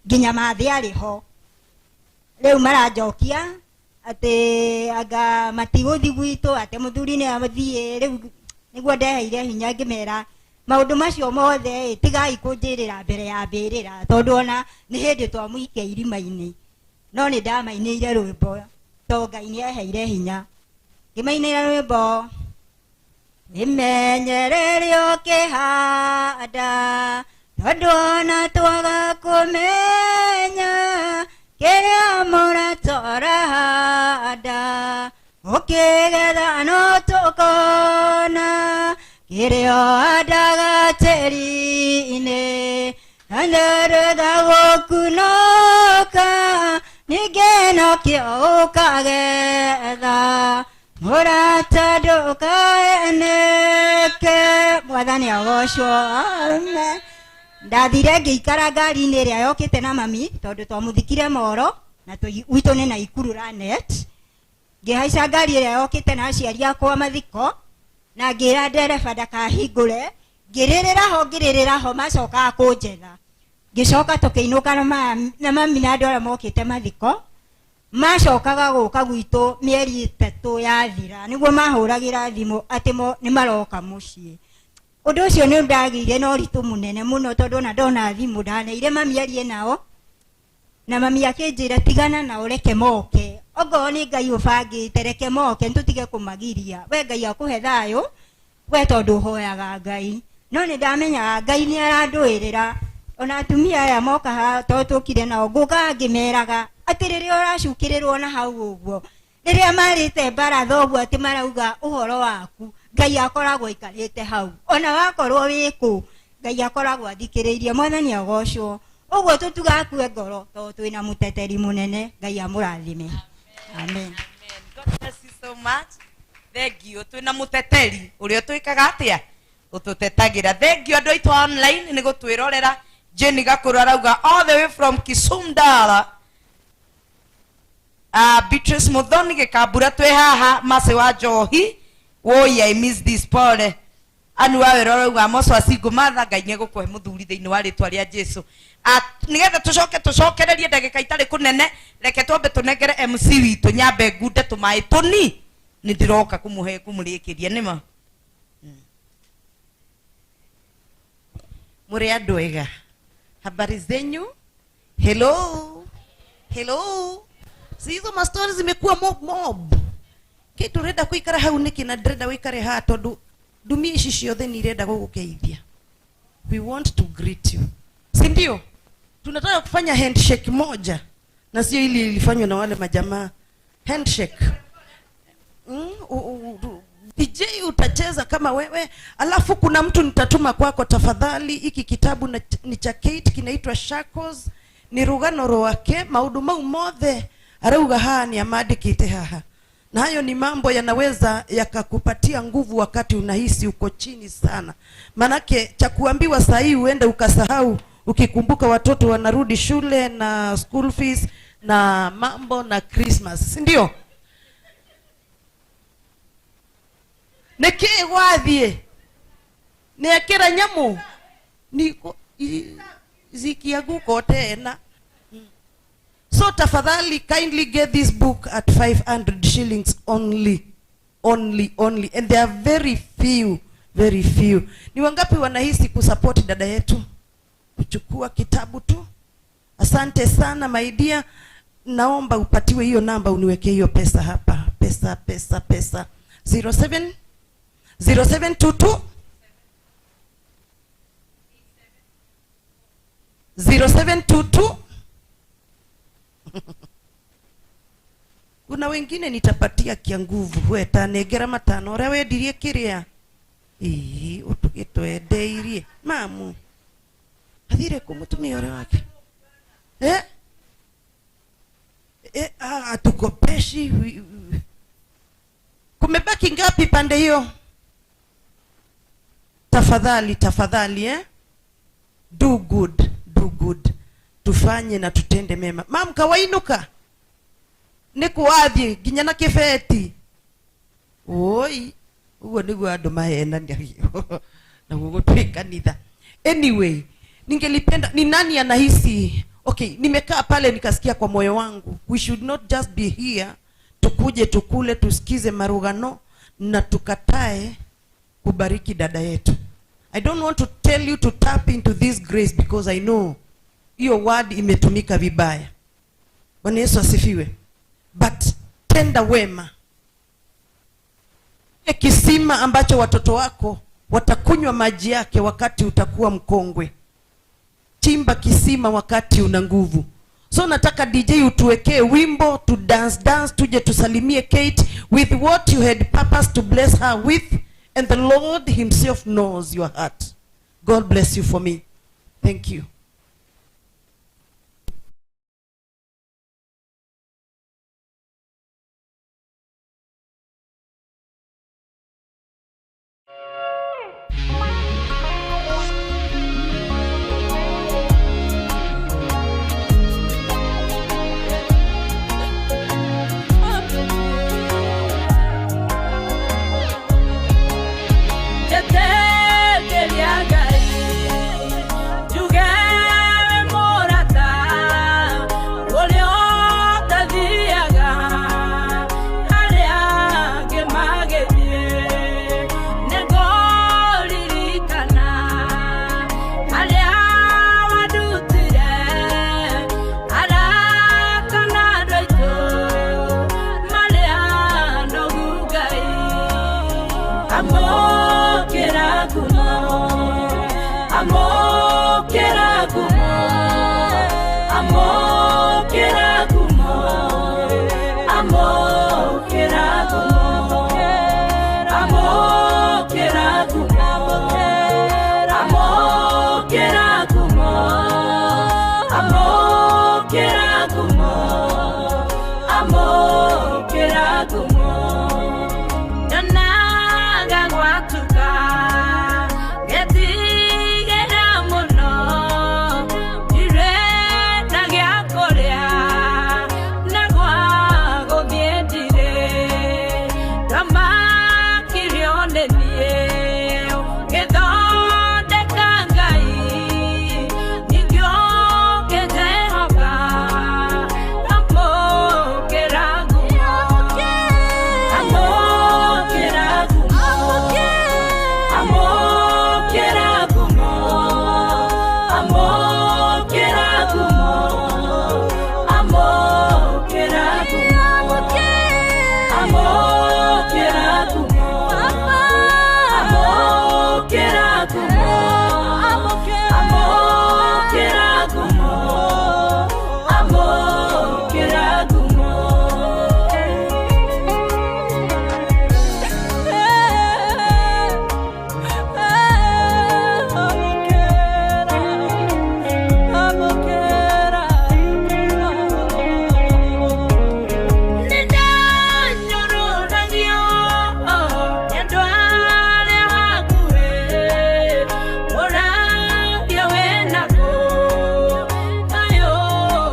nginya mathĩ arĩ ho. Rĩu maranjokia atĩ anga matigũthiĩ gwitũ, atĩ mũthuri nĩ athiĩ. Rĩu nĩguo ndeheire hinya ngĩmera maũndũ macio mothe ĩ, tigai kũnjĩrĩra mbere ya mbĩrĩra tondũ ona nĩ hĩndĩ twamũikia irima-inĩ. No nĩ ndamainĩire rwĩmbo to Ngai nĩ eheire hinya, ngĩmainĩra rwĩmbo imenyerere ũkĩhanda tondũ ona twaga kũmenya kĩrĩa mũrata ũrahanda ũkĩgetha no tũkona kĩrĩa ũhandaga tĩri-inĩ na gũkunũka ningĩ nokĩo ũkagetha mũrata ndũkaeneke. Mwathani agocwo. Amen. Ndathire ngĩikara ngari-inĩ ĩrĩa yokĩte na mami tondũ twamũthikire Moro na gwitũ nĩ Naikuru Lanet. Ngĩhaica ngari ĩrĩa yokĩte na aciari akwa mathiko na ngĩra ndereba ndakahingũre, ngĩrĩrĩra ho ngĩrĩrĩra ho, macokaga kũnjetha. Ngĩcoka tũkĩinũka na mami na andũ arĩa mokĩte mathiko. Macokaga gũka gwitũ mĩeri 3 yathira nĩguo mahũragĩra thimũ atĩ mo nĩ maroka mũciĩ. Ũndũ ũcio nĩ ndagĩire na ũritũ mũnene mũno tondũ ona ndona thimũ ndaneire mami arie nao, na mami akĩnjĩra tigana nao reke moke, ongorwo nĩ Ngai ũbangĩte reke moke, nĩtũtige kũmagiria, we Ngai akũhe thayũ, we tondũ ũhoyaga Ngai. No nĩ ndamenyaga Ngai nĩ arandũĩrĩra. Ona atumia aya moka haha tondũ tũkire nao, ngũkaga ngĩmeraga atĩ rĩrĩa ũracukĩrĩrwo na hau ũguo, rĩrĩa marĩte mbaratha ũguo atĩ marauga ũhoro waku, Ngai akoragwo aikarĩte hau, ona wakorwo wĩ kũ, Ngai akoragwo athikĩrĩirie. Mwathani agocwo. Ũguo tũtugakue ngoro tondũ twĩna mũteteri mũnene. Ngai amũrathime. Amen. God bless you so much. Thank you. Twĩna mũteteri ũrĩa ũtwĩkaga atĩa? Ũtũtetagĩra. Thank you andũ aitũ online nĩ gũtwĩrorera. Jenny Gakũrũ arauga all the way from Kisumu Dala. Beatrice Muthoni Gĩkambura twĩ haha. Mercy wa Njohi. Woi, I miss this. Pole. Anu wa wĩra ũrauga Amos wa single mother, Ngai nĩ egũkũhe mũthuri thĩinĩ wa rĩtwa rĩa Jesu. Nĩgetha tũcoke tũcokererie ndagĩka itarĩ kũnene, reke twambe tũnengere MC witũ nyambe ngunde tũmaĩ tũni, nĩ ndĩroka kũmũhe kũmũrĩkĩria nĩma. Mũrĩ andũ ega, habari zenyu? Hello, hello. Si hizo mastori zimekuwa mob mob. Kĩ tũrenda kũikara hau nĩkĩ na ndĩrenda wĩikare haha tondũ ndumia ici ciothe nĩ irenda gũgũkeithia. We want to greet you, si ndio? Tunataka kufanya handshake moja na sio ili ilifanywa na wale majamaa. Handshake. DJ utacheza kama wewe, alafu kuna mtu nitatuma kwako tafadhali. Hiki kitabu ni cha Kate, kinaitwa Shackles, ni rugano rwake, maundu mau mothe arauga haha ni amandikite haha, na hayo ni mambo yanaweza yakakupatia nguvu wakati unahisi uko chini sana. Manake cha kuambiwa saa hii uende ukasahau, ukikumbuka watoto wanarudi shule na school fees na mambo na Christmas, si ndio? Niki gwathie niekira nyamu niko zikianguka tena. So tafadhali kindly get this book at 500 shillings only, only, only, and there are very few, very few. Ni wangapi wanahisi kusupport dada yetu kuchukua kitabu tu? Asante sana my dear, naomba upatiwe hiyo namba uniwekee hiyo pesa hapa. Pesa, pesa, pesa. Zero seven, zero seven two two, zero seven two two. Kuna wengine nitapatia kia nguvu, we tanengera matano uria wendirie kiria. Ii, utugitwendeirie mamu athire ku mutumia uria wake. Atukopeshi. Kumebaki ngapi pande hiyo? Tafadhali, tafadhali, Do good, do good. Tufanye na tutende mema. Mam, kawainuka. Nikuwathi nginya na kibeti. Oi, uguo niguo andu mahenanagia na gugutwi kanitha. Anyway, ningelipenda ni nani anahisi okay, nimekaa pale nikasikia kwa moyo wangu, we should not just be here, tukuje tukule tusikize marugano na tukatae kubariki dada yetu. I don't want to tell you to tap into this grace because I know hiyo word imetumika vibaya. Bwana Yesu asifiwe. But tenda wema. Kisima ambacho watoto wako watakunywa maji yake wakati utakuwa mkongwe. Chimba kisima wakati una nguvu. So nataka DJ utuwekee wimbo tu dance dance, tuje tusalimie Kate with what you had purpose to bless her with, and the Lord himself knows your heart. God bless you for me. Thank you. Ngai, njuge Amũkĩra ngumo, amũkĩra ngumo, amũkĩra ngumo, amũkĩra ngumo, amũkĩra ngumo, amũkĩra ngumo, amũkĩra ngumo, amũkĩra ngumo. Nyonaga gwatuka ngetigĩra mũno, ndirĩ na gĩa kũrĩa na gwa gũthiĩ ndirĩ, ndamakirio nĩ niĩ ngĩthondeka Ngai, ningĩ ũkĩnjĩhoka, amũkĩra ngumo, amũkĩra ngumo, amũkĩra ngumo, amũkĩra ngumo, amũkĩra ngumo, amũkĩra ngumo, amũkĩra ngumo, amũkĩra ngumo, amũkĩra ngumo. Nĩndanyũrũragio nĩ andũ arĩa hakuhĩ, ũraria wĩnaguo ũyũ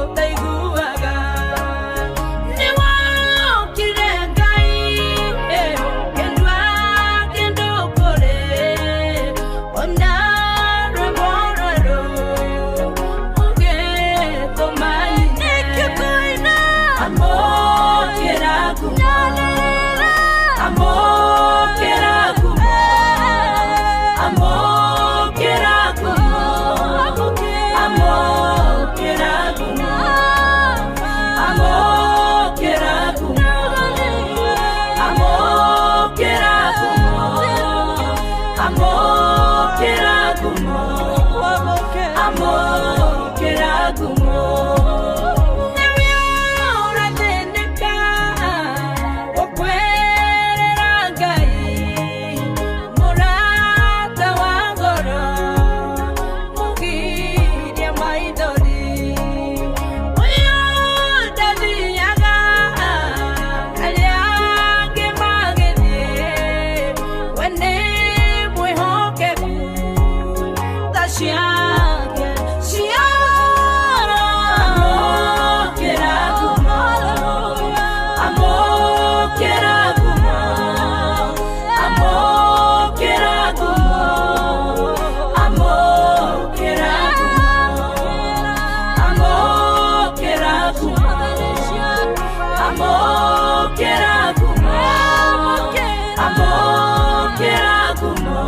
ũtaiguaga. Nĩwokire Ngai ũkĩndua kĩndũ kũrĩ, ona rwĩmbo rwerũ ũgĩtũma nyine. Amũkĩra ngumo, amũkĩra ngumo, amũkĩra ngumo, amũkĩra ngumo, amũkĩra ngumo, amũkĩra ngumo, amũkĩra ngumo, amũkĩra ngumo. Nĩwe ũrathĩnĩka gũkwĩrĩra Ngai, mũrata wa ngoro, mũgiria maithori. Ũyũ ndathiaga arĩa angĩ magĩthiĩ, we nĩ mwĩhokeku, tha ciake ciara. Amũkĩra ngumo, amũkĩra ngumo, amũkĩra ngumo, amũkĩra ngumo, amũkĩra ngumo, amũkĩra ngumo, amũkĩra ngumo, amũkĩra ngumo,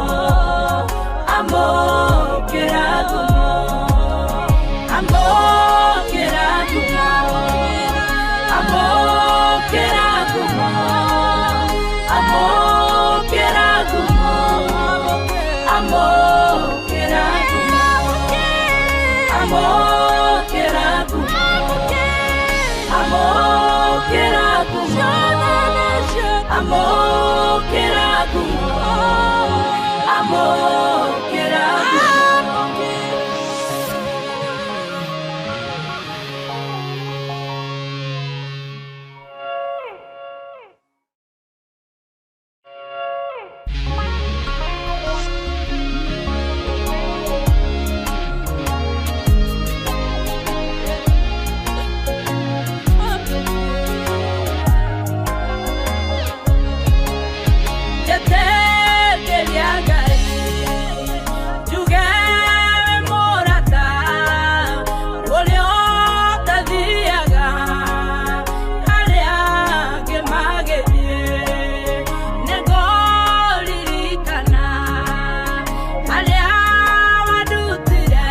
amũkĩra ngumo, amũkĩra ngumo, amũkĩra ngumo, amũkĩra ngumo, amũkĩra ngumo, amũkĩra ngumo, amũkĩra ngumo, amũkĩra ngumo. Njetegeria Ngai, njuge wĩ mũrata, ũrĩa ũtathiaga arĩa angĩ magĩthiĩ. Nĩngũririkana harĩa wandutire,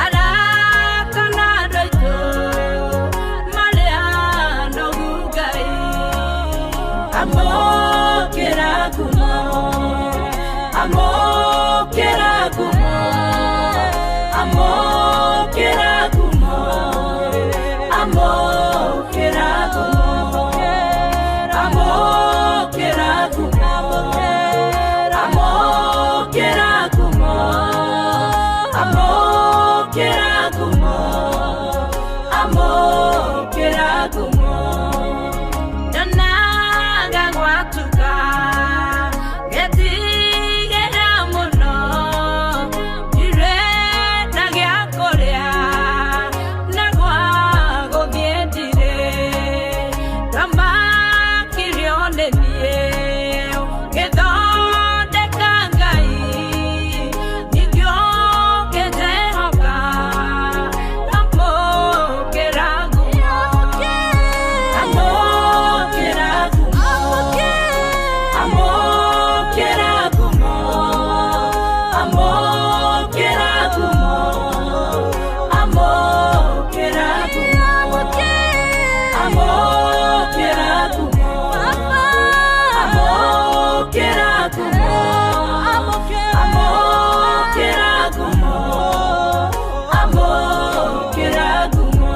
arata na andũ aitũ marĩa nogu Ngai. Amũkĩra Amũkĩra ngumo, amũkĩra ngumo, amũkĩra ngumo, amũkĩra ngumo, amũkĩra ngumo, amũkĩra ngumo, amũkĩra ngumo, amũkĩra ngumo. Nyonaga gwatuka ngetigĩra mũno, ndirĩ na gĩa kũrĩa na gwa gũthiĩ ndirĩ, ndamakirio nĩ niĩ ngĩthondeka Ngai, ningĩ ũkĩnjĩhoka, amũkĩra ngumo, amũkĩra ngumo, amũkĩra ngumo, amũkĩra ngumo, amũkĩra ngumo, amũkĩra ngumo, amũkĩra ngumo, amũkĩra ngumo, amũkĩra ngumo.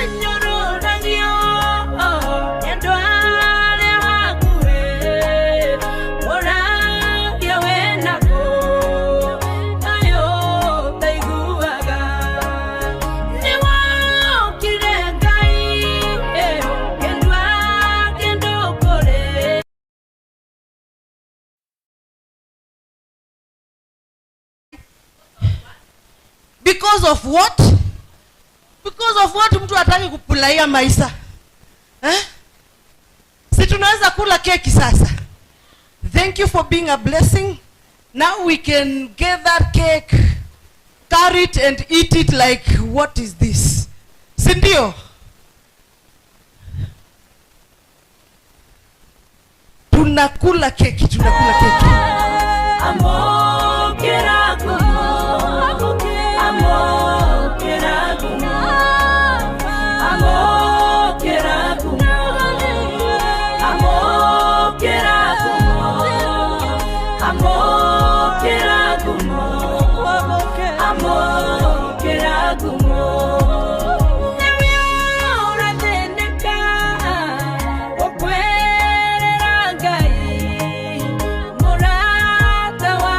Nĩndanyũrũragio nĩ andũ arĩa hakuhĩ, ũragia wĩnakũ, kaĩ ũtaiguaga. Nĩwokire Ngai, ũkĩndua kĩndũ kũrĩ. Because of what? Because of what mtu hataki kufurahia maisha? Eh? Si tunaweza kula keki sasa. Thank you for being a blessing. Now we can get that cake, carry it and eat it like what is this? Si ndio? Tunakula keki, tunakula keki. Amũkĩra ngumo, amũkĩra ngumo, amũkĩra ngumo, amũkĩra ngumo, amũkĩra ngumo, amũkĩra ngumo. Nawe ũrathĩnĩka, ũkwĩrĩra Ngai, mũrata wa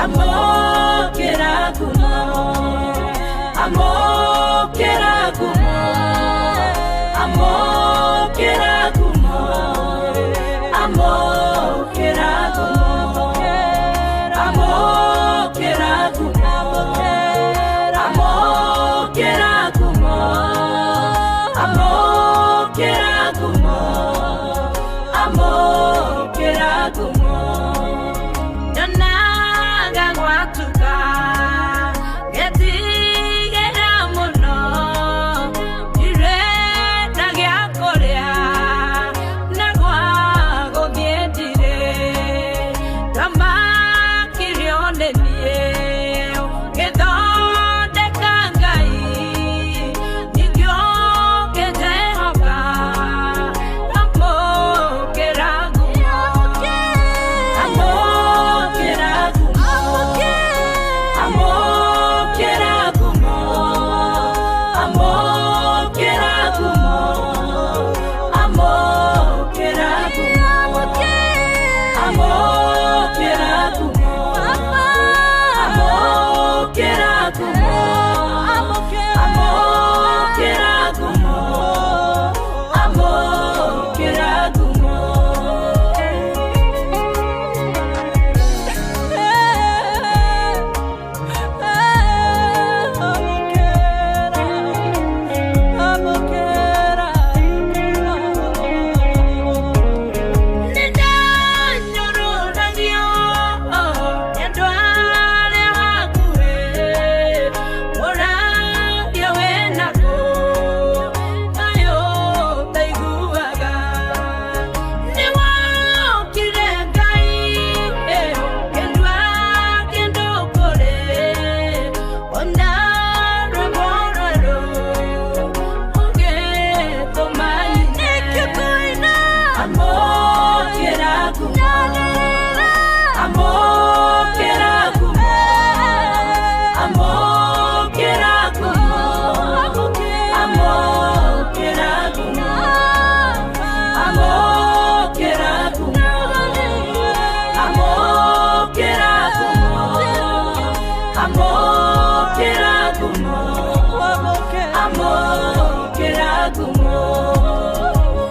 Amũkĩra ngumo, amũkĩra ngumo, amũkĩra ngumo, amũkĩra ngumo, amũkĩra ngumo, amũkĩra ngumo, amũkĩra ngumo, amũkĩra ngumo. Nyonaga gwatuka ngetigĩra mũno, ndirenda gĩa kũrĩa na gwa gũthiĩ ndirĩ, ndamakirio nĩ niĩ ngĩthondeka Ngai, ningĩ ũkĩnjĩhoka, amũkĩra ngumo, amũkĩra ngumo, amũkĩra ngumo, amũkĩra ngumo, amũkĩra ngumo, amũkĩra ngumo, amũkĩra ngumo, amũkĩra ngumo, amũkĩra ngumo. Nĩndanyũrũragio nĩ andũ arĩa hakuhĩ, ũraria wĩnaguo kayũ ũtaiguaga. Nĩwokire Ngai ũkĩndua kĩndũ kũrĩ, ona rwĩmbo rwerũ ũgĩtũma nyine. Amũkĩra ngumo, amũkĩra ngumo, amũkĩra ngumo, amũkĩra ngumo, amũkĩra ngumo, amũkĩra ngumo, amũkĩra ngumo, amũkĩra ngumo.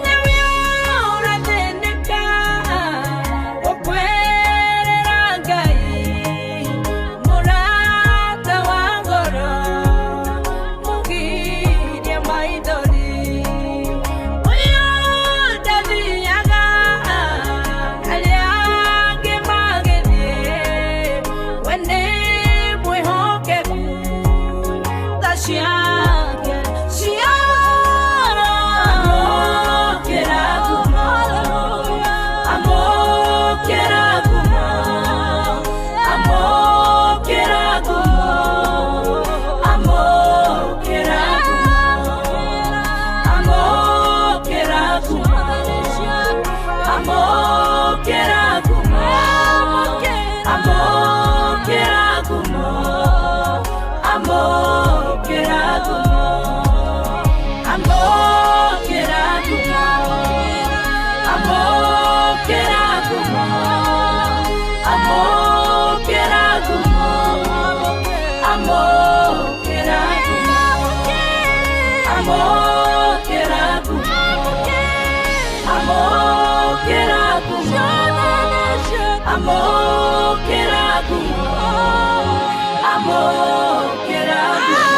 Nĩwe ũrathĩnĩka gũkwĩrĩra Ngai, mũrata wa ngoro, mũgiria maithori. Ũyũ ndathiaga arĩa angĩ magĩthiĩ, we nĩ mwĩhokeku, tha ciake ciara. Amũkĩra ngumo, amũkĩra ngumo, amũkĩra ngumo, amũkĩra ngumo, amũkĩra ngumo, amũkĩra ngumo, amũkĩra ngumo, amũkĩra ngumo, amũkĩra ngumo, amũkĩra ngumo, amũkĩra ngumo, amũkĩra ngumo, amũkĩra ngumo, amũkĩra ngumo, amũkĩra ngumo, amũkĩra ngumo.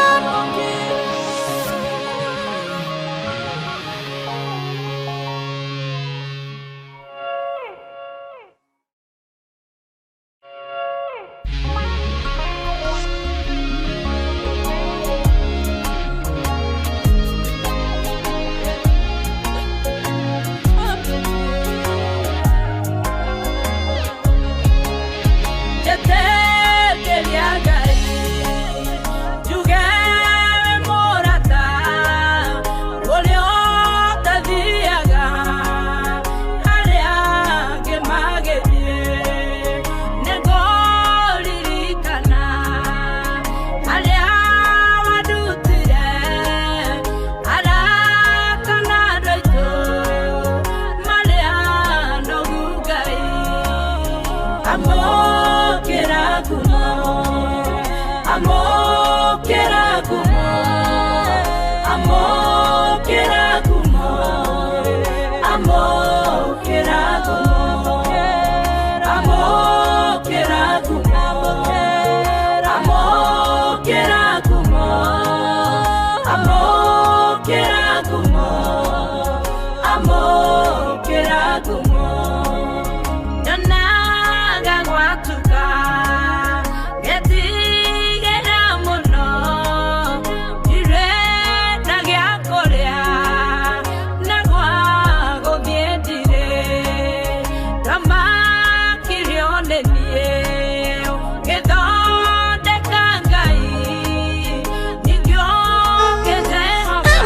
Njetĩkĩria Ngai. Amũkĩra ngumo, amũkĩra ngumo, amũkĩra ngumo, amũkĩra ngumo, amũkĩra ngumo, amũkĩra ngumo, amũkĩra ngumo. Nyonaga gwatuka ngetigĩra mũno, ndirĩ na gĩa kũrĩa na gwa gũthiĩ ndirĩ, ndamakirio nĩ niĩ ngĩthondeka Ngai, ningĩ ũkĩnjĩhoka.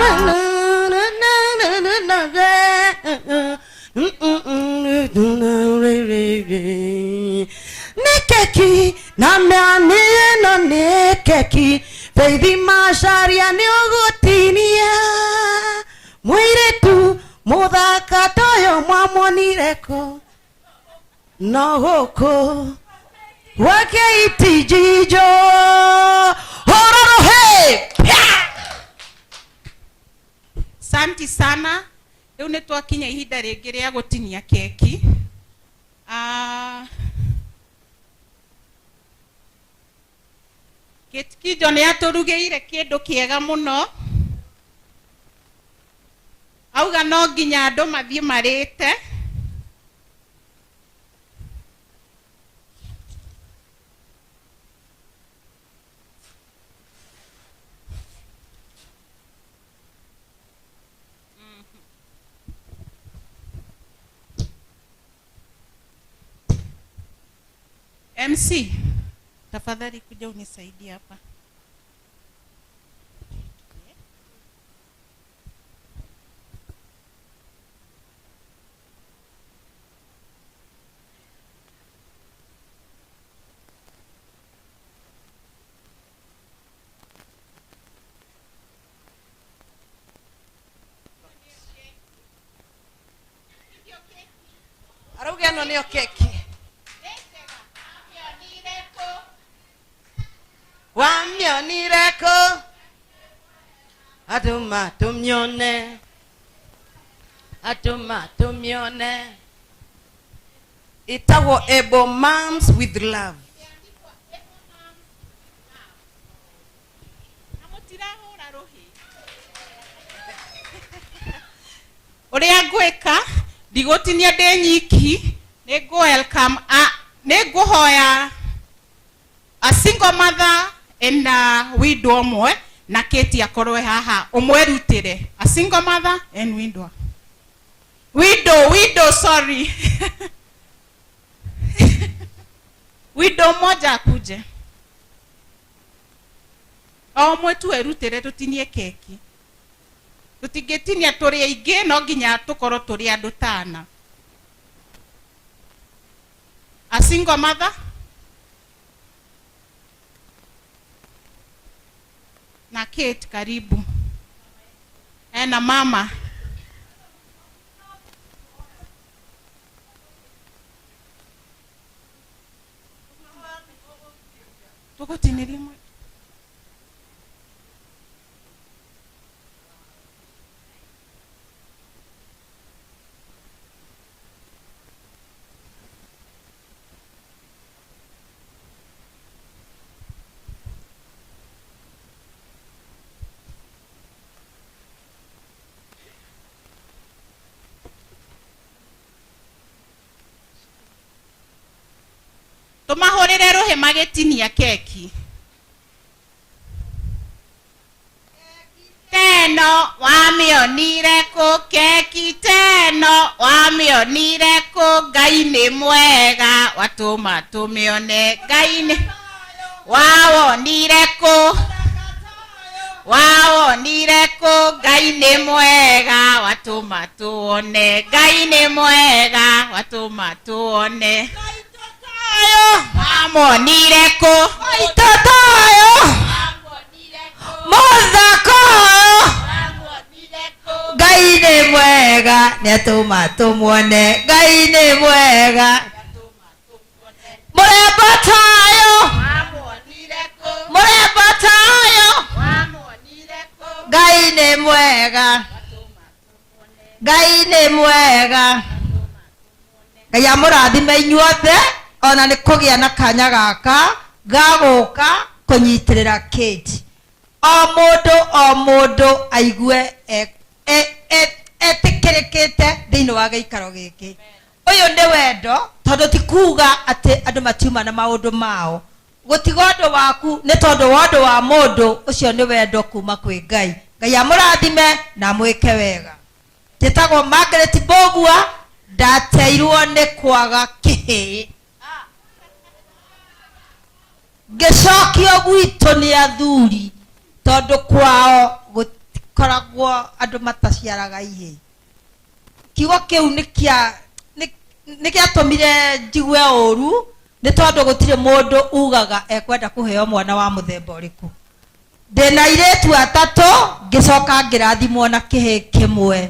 Nĩ keki na mĩani ĩno nĩ keki Faith Macharia nĩ ũgũtinia mũirĩtu mũthaka toyo mwamonire kũ no gũkũ gwake itijijo hũrũrũhĩ. Santi sana. Rĩu nĩ twakinya ihinda rĩngĩ rĩa gũtinia keki. Ah, Kate Kijo nĩ atũrugĩire kĩndũ kĩega mũno, auga no nginya andũ mathiĩ marĩte. MC, tafadhali kuja unisaidie hapa. Arauga ĩno nĩyo keki wamĩonire kũ andũ matũmĩone andũ matũmĩone ĩtagwo Able Moms with Love. Ũrĩa ngwĩka ndigũtinia ndĩ nyiki, nĩ ngũ welcome a nĩ ngũhoya a single mother and a widow ũmwe na Kate akorwo e haha ũmwerutĩre. A single mother and widow, widow, widow, sorry, widow mmoja akuje, o ũmwe tu erutĩre tũtinie keki. Tũtingĩtinia tũrĩ aingĩ, no nginya tũkorwo tũrĩ andũ tana. A single mother na Kate, karibu. E, na mama. Tũgũtinĩria mwe. Tũmahũrĩre rũhĩ magĩtinia keki. Teno wamĩonire kũ keki teno wamĩonire kũ Ngai nĩ mwega watũma tũmĩone Ngai nĩ wawonire kũ wawonire kũ Ngai nĩ mwega watũma tuone Ngai nĩ mwega watũma tuone wamonire kũ Maitatayo mũthako Ngai nĩ mwega nĩatũma tũmuone Ngai nĩ mwega mũrembo tayo mũrembo. Nĩ mwega. Ngai amũrathime inyuothe ona nĩ kũgĩa na kanya gaka ga gũka kũnyitĩrĩra Kate. O mũndũ o mũndũ aigue etĩkĩrĩkĩte thĩinĩ wa gĩikaro gĩkĩ. Ũyũ nĩ wendo tondũ ti kuga atĩ andũ matiuma na maũndũ mao. Gũtiga ũndũ waku nĩ tondũ wa ũndũ wa mũndũ, ũcio nĩ wendo kuma kwĩ Ngai. Ngai amũrathime na amwĩke wega. Njĩtagwo Margaret Mbũgua, ndateirwo nĩ kwaga kĩhĩĩ. Ngĩcokio gwitũ nĩ athuri tondũ kwao gũtikoragwo andũ mataciaraga ihĩĩ. Kiugo kĩu nĩ gĩatũmire njigue ũru nĩ tondũ gũtirĩ mũndũ ugaga ekwenda kũheo mwana wa mũthemba ũrĩkũ. Ndĩna airĩtu atatũ ngĩcoka ngĩrathimwo na kĩhĩĩ kĩmwe.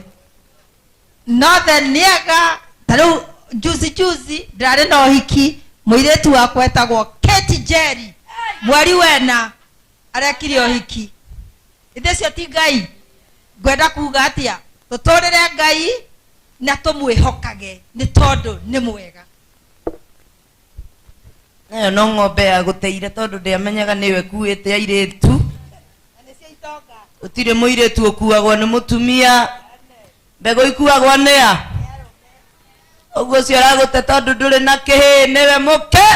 Nothe nĩega ta rĩu juzi juzi ndĩrarĩ na ũhiki mũirĩtu wakwa etagwo Kate Jerry mweri wena arekire ũhiki. Ithe ũcio ti Ngai. Ngwenda kuga atĩa? Tũtũrĩre Ngai na tũmwĩhokage nĩ tondũ nĩ mwega. Nayo no ng'ombe ya gũteire tondũ ndĩamenyaga nĩyo ĩkuĩte airĩtu. Gũtirĩ mũirĩtu ũkuagwo nĩ mũtumia. Mbegũ ikuagwo nĩ a? Ũguo ũcio ũragũte tondũ ndũrĩ na kĩhĩĩ nĩwe mũke.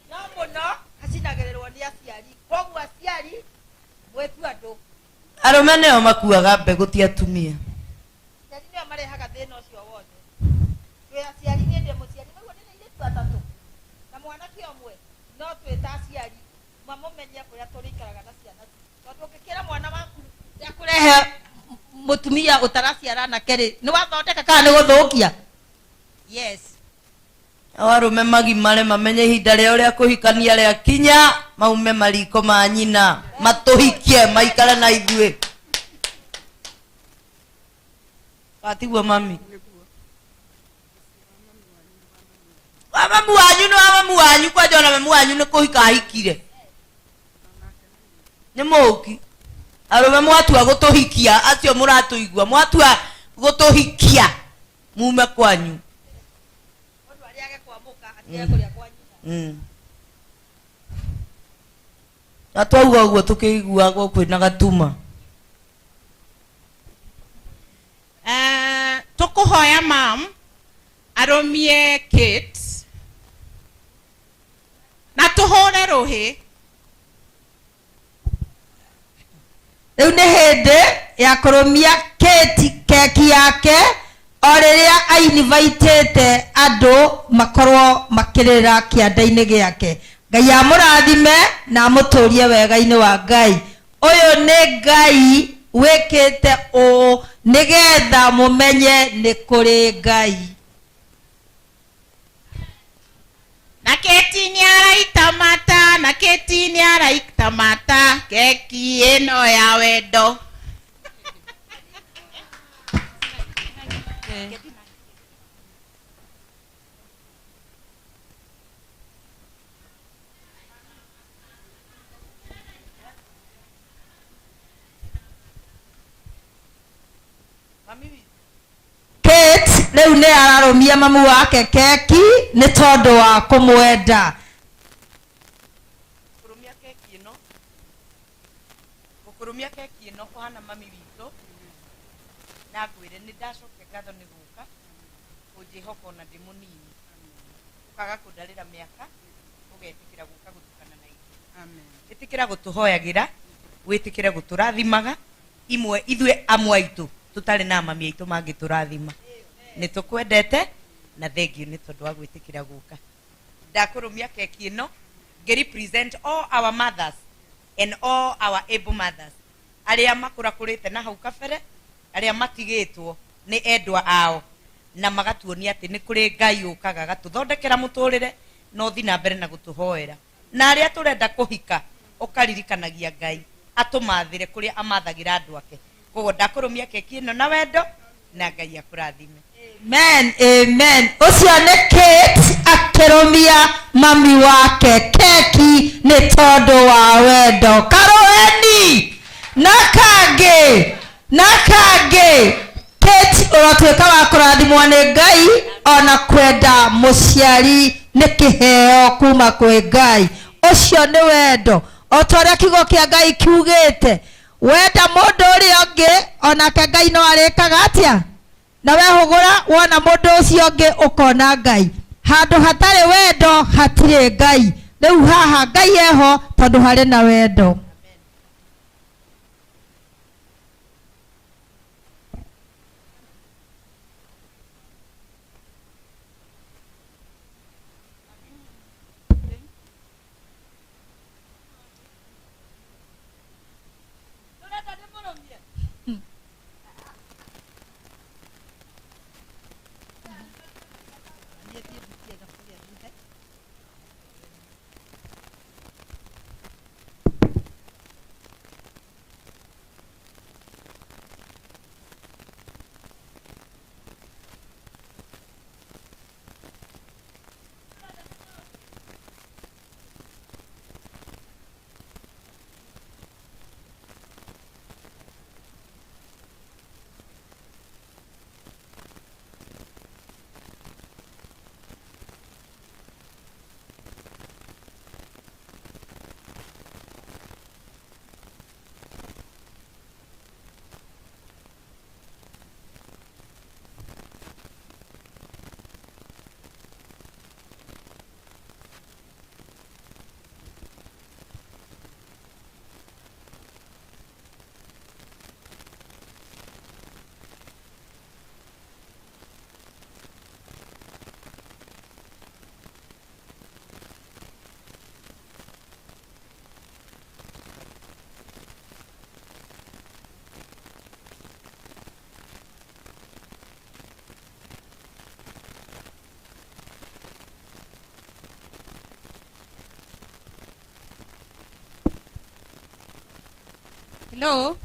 No mũno acinagĩrĩrwo nĩ aciari. Koguo aciari mwĩtue andũ. Arũme nĩo makuaga mbegũ ti atumia. Aciari nĩo marehaga thĩna ũcio wothe. Twĩ aciari, niĩ ndĩ mũciari, nĩguo ndĩna airĩtu atatũ na mwanake ũmwe, no twĩ ta aciari mamũmenye ũrĩa tũrĩikaraga na ciana citũ. Tondũ ũngĩkĩra mwana waku ndekũrehe mũtumia ũtaraciara anake rĩ, nĩ wathondeka kana nĩ gũthũkia? Yes. Nao arũme magimare mamenye ihinda rĩao rĩa kũhikania rĩakinya, maume mariko ma nyina, matũhikie, maikare na ithuĩ. Watiguo mami? Wa mamu wanyu nĩ wa mamu wanyu, kwanja ona mamu wanyu nĩ kũhika ahikire. Nĩ mũũki. Arũme mwatua gũtũhikia, acio mũratũigua, mwatua gũtũhikia, mume kwanyu. Na twauga ũguo tũkĩiguagwo kwĩna gatuma. Tũkũhoya mam arũmie Kate na tũhũre rũhĩ. Rĩu nĩ hĩndĩ ya kũrũmia Kate keki yake o rĩrĩa ainvaitĩte andũ makorwo makĩrĩra kĩanda-inĩ gĩake. Ngai amũrathime na amũtũrie wega-inĩ wa Ngai. Ũyũ nĩ Ngai wĩkĩte ũũ nĩgetha mũmenye nĩ kũrĩ Ngai. Na keki nĩ araita mata, na keki nĩ araita mata, keki ĩno ya wendo. Kate rĩu nĩ ararũmia mamu wake keki nĩ tondũ wa kũmwenda. Kũrũmia keki ĩno, gũkũrũmia keki ĩno kũhana mami witũ, na ngwĩre nĩ ndacokia ngatho nĩ gũka kũnjĩhoka ona ndĩ mũnini, ũkaga kũndarĩra mĩaka, ũgetĩkĩra gũka gũtukana na ithuĩ. Ĩtĩkĩra gũtũhoyagĩra, wĩtĩkĩre gũtũrathimaga, imwe ithuĩ amwe aitũ tũtarĩ na mami aitũ mangĩtũrathima. Nĩ tũkwendete na thengiũ nĩ tondũ wa gwĩtĩkĩra gũka. Ndakũrũmia keki ĩno ngĩ represent all our mothers and all our able mothers arĩa makũrakũrĩte na hau kabere, arĩa matigĩtwo nĩ endwa ao na magatuonia atĩ nĩ kũrĩ Ngai ũkaga agatũthondekera mũtũrĩre na ũthi na mbere na gũtũhoera. Na arĩa tũrenda kũhika ũkaririkanagia Ngai atũmathĩre kũrĩa amathagĩra andũ ake. Koguo ndakũrũmia keki ĩno na wendo na Ngai akũrathime. Amen, amen. Ũcio nĩ Kate akĩrũmia mami wake keki nĩ tondũ wa wendo. Karũeni na kangĩ na kangĩ. Kate. Ũrotuĩka wa kũrathimwo nĩ Ngai. Ona kwenda mũciari nĩ kĩheo kuma kwĩ Ngai. Ũcio nĩ wendo o ta ũrĩa kiugo kĩa Ngai kiugĩte, wenda mũndũ ũrĩa ũngĩ onake Ngai no arĩkaga atĩa? Na wehũgũra wona mũndũ ũcio ũngĩ ũkona Ngai. Handũ hatarĩ wendo hatirĩ Ngai. Rĩu haha Ngai eho tondũ harĩ na wendo. Hello.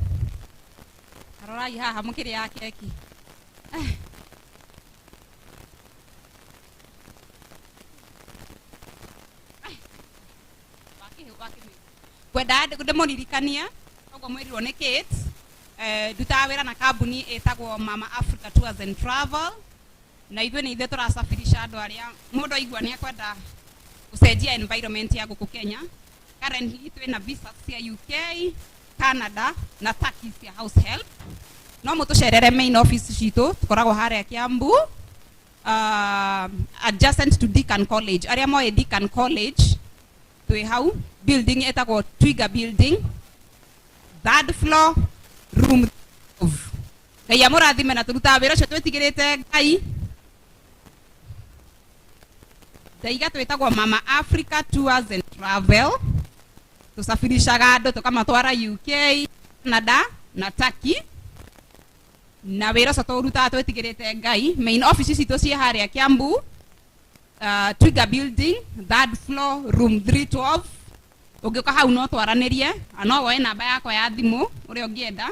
Arorai haha mukiri ya keki. Kwenda ndĩmũririkania ũguo mwĩrirwo nĩ Kate, ndutaga wĩra na kambuni ĩtagwo Mama Africa Tours and Travel, na ithuĩ nĩ ithuĩ tũrasafirisha andũ arĩa mũndũ aigua nĩ ekwenda gũcenjia environment ya gũkũ Kenya. Currently twĩna visa cia UK, Canada na Turkey cia house help. No mũtũcerere main office citũ, tũkoragwo harĩa Kiambu, adjacent to Deakin College. Arĩa moĩ Deakin College twĩ hau, building ĩtagwo Twiga building, third floor, room 12. Ngai amũrathime na tũrutaga wĩra ũcio twĩtigĩrĩte Ngai. Ndaiga twĩtagwo Mama Africa Tours and Travel. Tũsafirishaga andũ tũkamatwara UK, Canada na Turkey. Na wĩra ũcio tũrutaga twĩtigĩrĩte Ngai. Main office citũ ciĩ harĩa Kiambu, Twiga building, third floor, room 312. Ũngĩũka hau no twaranĩrie, na no woe namba yakwa ya thimũ ũrĩa ũngĩenda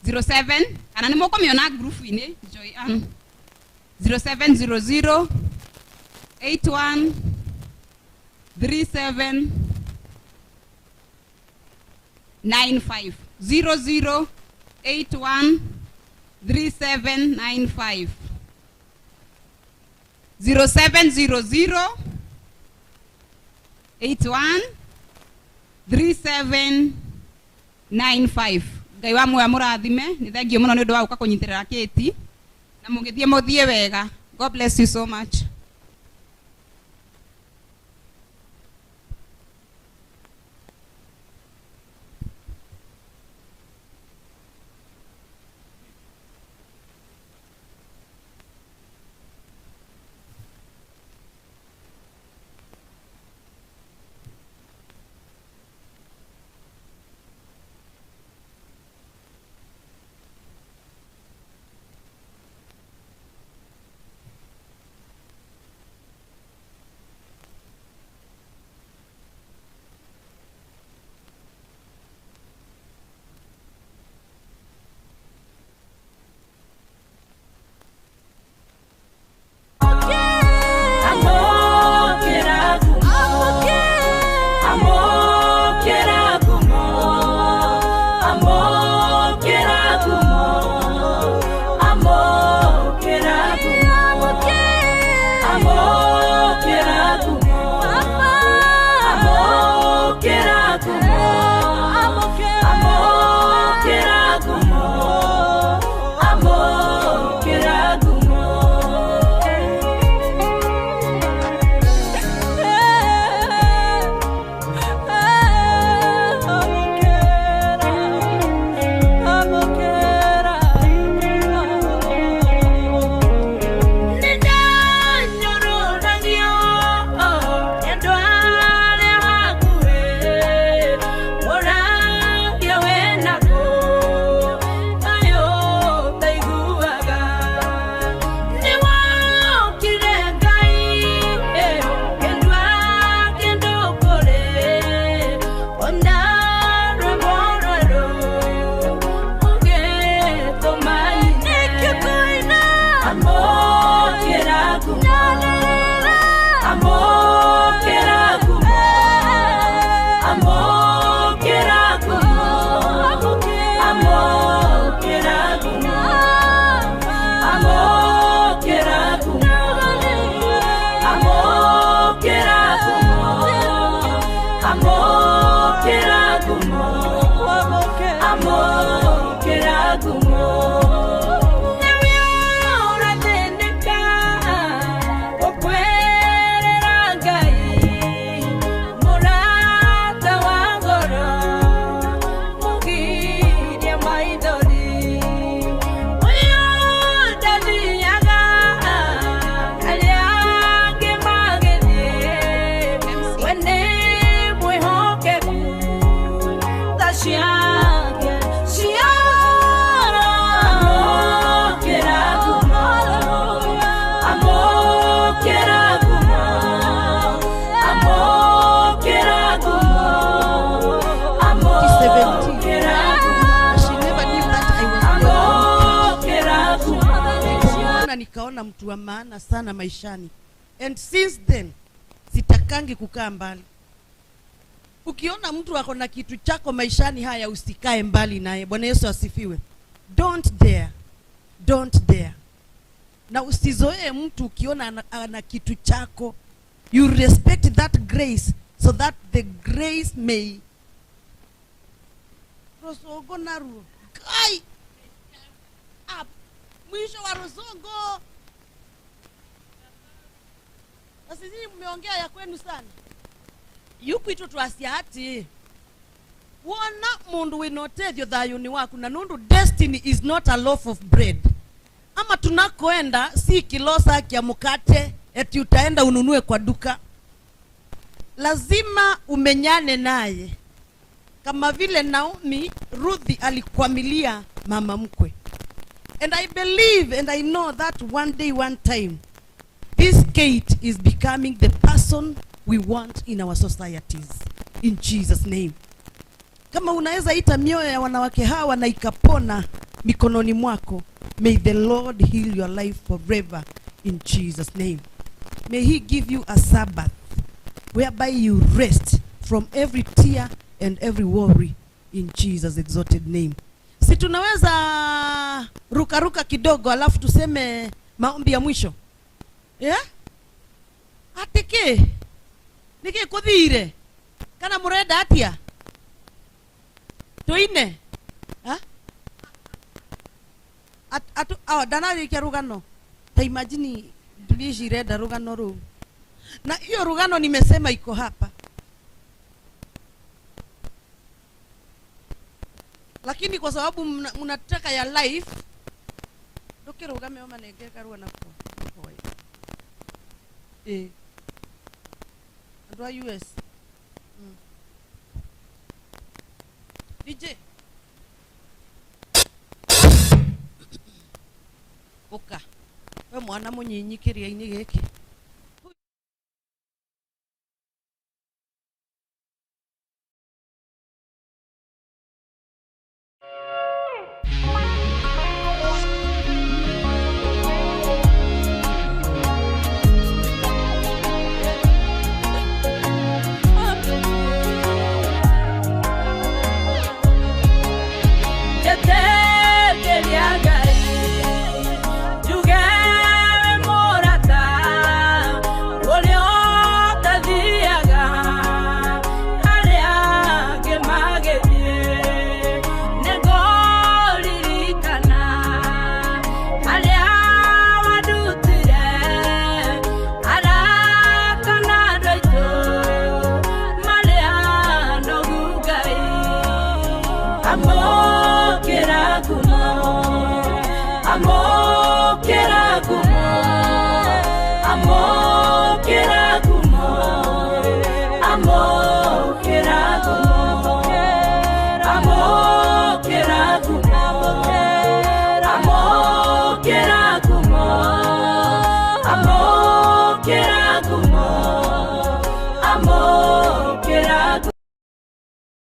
07, kana nĩ mũkũmĩona group-inĩ Joy Ann, 0700 81 37 95, 00 81 37 95, 0700 81 37 95. Ngai wa muoyo mũrathime. Nĩ thengio mũno nĩ ũndũ wa gũka kũnyitĩrĩra Kate, na mũgĩthiĩ mũthiĩ wega. God bless you so much. nikaona mtu wa maana sana maishani, and since then sitakangi kukaa mbali. Ukiona mtu ako na kitu chako maishani haya, usikae mbali naye. Bwana Yesu asifiwe. Don't dare, don't dare. Na usizoee mtu ukiona ana kitu chako. You respect that grace so that the grace may Rosongo naruo kai up mwisho wa Rosongo. Sasa nyinyi mmeongea ya kwenu sana yukwitu twasia ati wona mundu winotethio thayuni waku na nundu destiny is not a loaf of bread. Ama tunakoenda si kilosa kya mkate eti utaenda ununue kwa duka. Lazima umenyane naye, kama vile Naomi Ruthi alikwamilia mama mkwe. And I believe and I know that one day, one time, this Kate is becoming the person we want in our societies. In Jesus' name. Kama unaweza ita mioyo ya wanawake hawa na ikapona mikononi mwako, may the Lord heal your life forever in Jesus' name. May he give you a Sabbath whereby you rest from every tear and every worry in Jesus' exalted name. Si tunaweza ruka ruka kidogo alafu tuseme maombi ya mwisho? Yeah? Atiki niki kuthire kana murenda atia tuine? Ha? Atu oh, ndanarikia rugano. Ta imagine tulicirenda rugano ruu, na hiyo rugano nimesema iko hapa, lakini kwa sababu mnataka ya life ndukirugame umanenge karua nako andu a US. DJ uka we mwana munyinyi kiria-ini giki.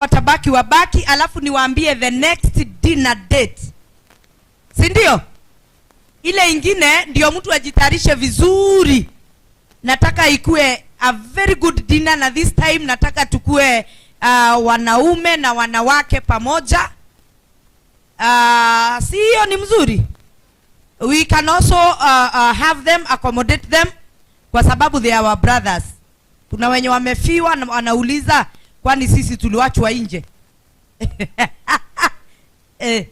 Watabaki wabaki, alafu niwaambie the next dinner date, si ndio? Ile ingine ndio mtu ajitayarishe vizuri. Nataka ikue a very good dinner, na this time nataka tukue wanaume na wanawake pamoja. Si hiyo ni mzuri? We can also have them, accommodate them, kwa sababu they are our brothers. Kuna wenye wamefiwa na wanauliza kwani sisi tuliwachwa nje? Ehe.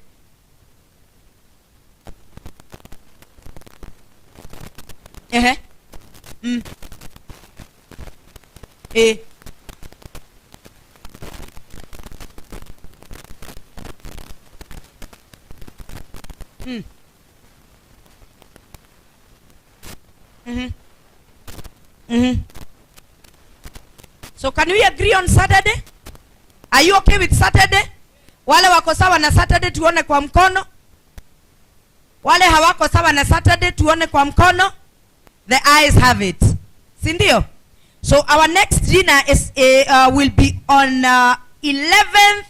So can we agree on Saturday? Are you okay with Saturday? Wale wako sawa na Saturday tuone kwa mkono. Wale hawako sawa na Saturday tuone kwa mkono. The eyes have it. Si ndio? So our next dinner is will be on 11th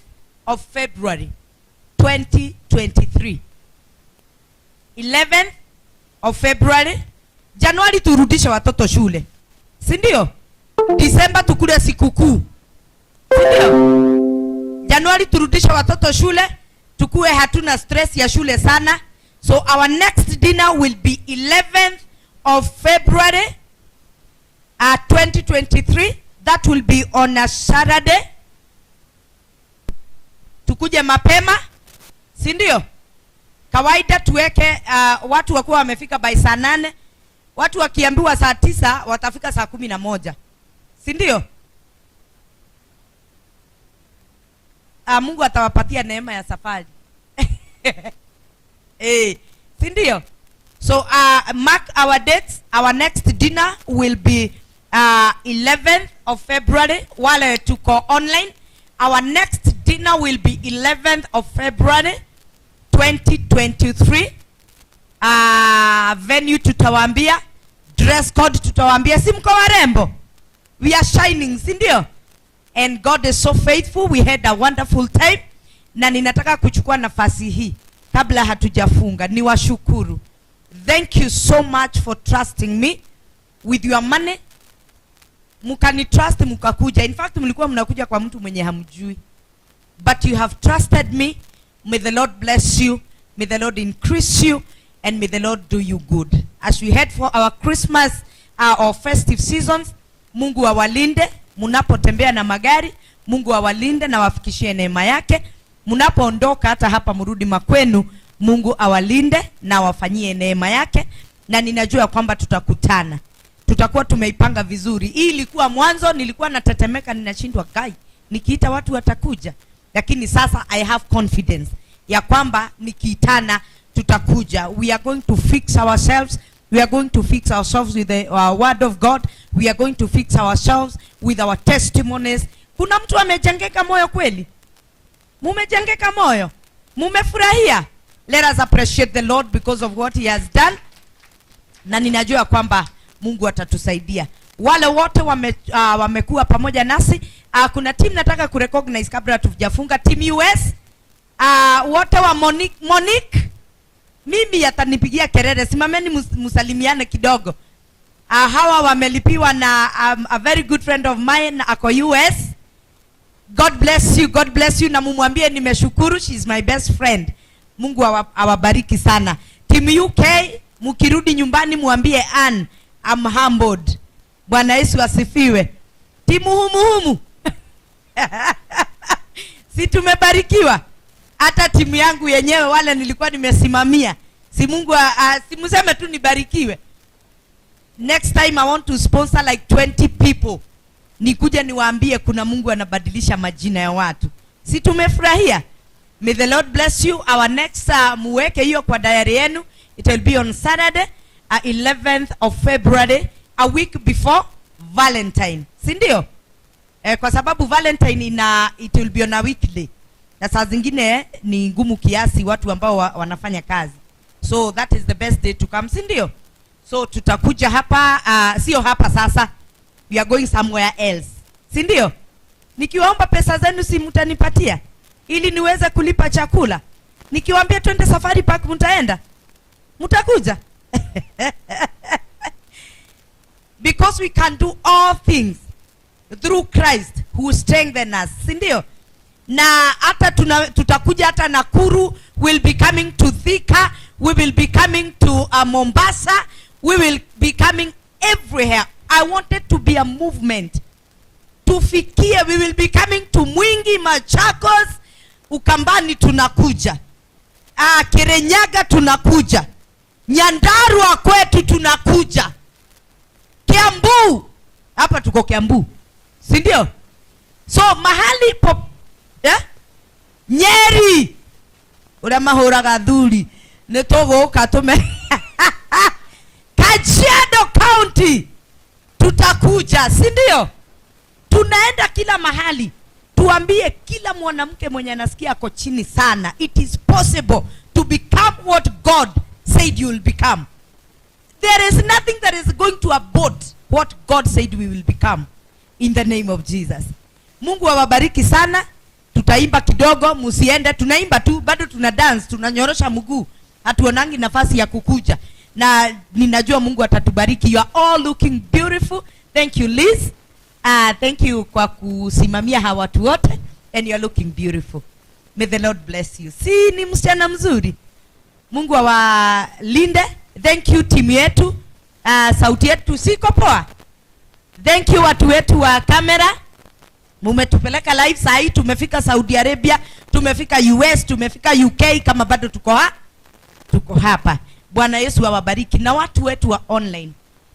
of February 2023. 11th of February. Januari turudishe watoto shule, si ndio? Disemba tukule sikukuu, si ndio? Januari turudishe watoto shule, tukuwe hatuna stress ya shule sana. So our next dinner will be 11th of February 2023. That will be on a Saturday. Tukuje mapema, si ndio? Kawaida tuweke watu wakuwa wamefika by saa 8. Watu wakiambiwa saa 9 watafika saa 11, si ndio? Mungu atawapatia neema ya safari, si ndio? So mark our dates. Our next dinner will be 11th of February. Wale tuko online, our next dinner will be 11th of February 2023. Venue tutawaambia, dress code tutawaambia. Si mko warembo? We are shining, si ndio? And God is so faithful. We had a wonderful time, na ninataka kuchukua nafasi hii kabla hatujafunga niwashukuru. Thank you so much for trusting me with your money. Mkanitrust, mkakuja. In fact, mlikuwa mnakuja kwa mtu mwenye hamjui, but you have trusted me. May the Lord bless you, may the Lord increase you, and may the Lord do you good as we head for our Christmas or festive seasons. Mungu awalinde mnapotembea na magari. Mungu awalinde na wafikishie neema yake. Mnapoondoka hata hapa mrudi makwenu, Mungu awalinde na awafanyie neema yake. Na ninajua kwamba tutakutana, tutakuwa tumeipanga vizuri. Hii ilikuwa mwanzo, nilikuwa natetemeka, ninashindwa, kai, nikiita watu watakuja? Lakini sasa I have confidence ya kwamba nikiitana tutakuja. We are going to fix ourselves. We are going to fix ourselves with the word of God. We are going to fix ourselves with our testimonies. Kuna mtu amejengeka moyo kweli? Mumejengeka moyo? Mumefurahia? Let us appreciate the Lord because of what he has done. Na ninajua kwamba Mungu atatusaidia. Wale wote wamekuwa pamoja nasi, kuna team nataka kurecognize kabla hatujafunga. Team US, wote wa Monique. Monique mimi atanipigia kelele. Simameni msalimiane kidogo. Hawa wamelipiwa na a very good friend of mine ako US. God bless you, God bless you, na mumwambie nimeshukuru. She's my best friend. Mungu awabariki sana. Team UK, mkirudi nyumbani mwambie Ann, I'm humbled. Bwana Yesu asifiwe. Timu humu humu, si tumebarikiwa? Hata timu yangu yenyewe, wale nilikuwa nimesimamia, si Mungu si mseme tu nibarikiwe? Next time I want to sponsor like 20 people, nikuje niwaambie kuna Mungu anabadilisha majina ya watu. Si tumefurahia? May the Lord bless you. Our next, muweke hiyo kwa diary yenu. It will be on Saturday, 11th of February, a week before Valentine, si ndio? Kwa sababu Valentine it will be on a weekday, na saa zingine ni ngumu kiasi watu ambao wanafanya kazi. So that is the best day to come, si ndio? So tutakuja hapa, sio hapa sasa, we are going somewhere else, si ndio? Nikiwaomba pesa zenu, si mtanipatia ili niweze kulipa chakula? Nikiwaambia twende Safari Park, mtaenda? Mtakuja? Because we can do all things through Christ who strengthen us, si ndio? Na hata tutakuja hata Nakuru, will be coming to Thika, we will be coming to Mombasa, we will be coming everywhere. I want it to be a movement. Tufikie, we will be coming to Mwingi, Machakos, Ukambani tunakuja. Kirinyaga tunakuja. Nyandarua kwetu tunakuja. Kiambu. Hapa tuko Kiambu. Si ndio? So mahali po, yeah? Nyeri. Uria mahuraga athuri nĩ tũgũka tume Kajiado County tutakuja, si ndio? Tunaenda kila mahali. Tuambie kila mwanamke mwenye anasikia ako chini sana, it is possible to become what God said you will become. There is nothing that is going to abort what God said we will become in the name of Jesus. Mungu awabariki sana. Tutaimba kidogo, musiende. Tunaimba tu, bado tuna dance, tunanyorosha mguu, hatuonangi nafasi ya kukuja. Na ninajua Mungu atatubariki. You are all looking beautiful. Thank you, Liz. Thank you kwa kusimamia hawa watu wote, and you are looking beautiful. May the Lord bless you. Si ni msichana mzuri? Mungu awalinde. Thank you, timu yetu. Sauti yetu siko poa. Thank you, watu wetu wa kamera. Mumetupeleka live saa hii, tumefika Saudi Arabia, tumefika US, tumefika UK, kama bado tuko hapa. Bwana Yesu awabariki. Na watu wetu wa online,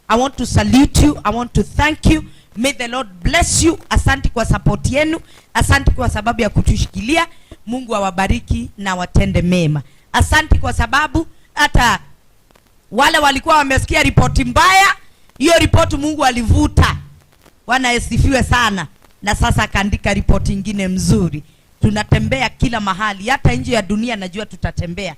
I want to salute you, I want to thank you. May the Lord bless you. Asante kwa support yenu, asante kwa sababu ya kutushikilia. Mungu awabariki na watende mema. Asante kwa sababu hata wale walikuwa wamesikia ripoti mbaya, hiyo ripoti Mungu alivuta. Bwana asifiwe sana. Na sasa akaandika ripoti ingine mzuri. Tunatembea kila mahali, hata nje ya dunia najua tutatembea.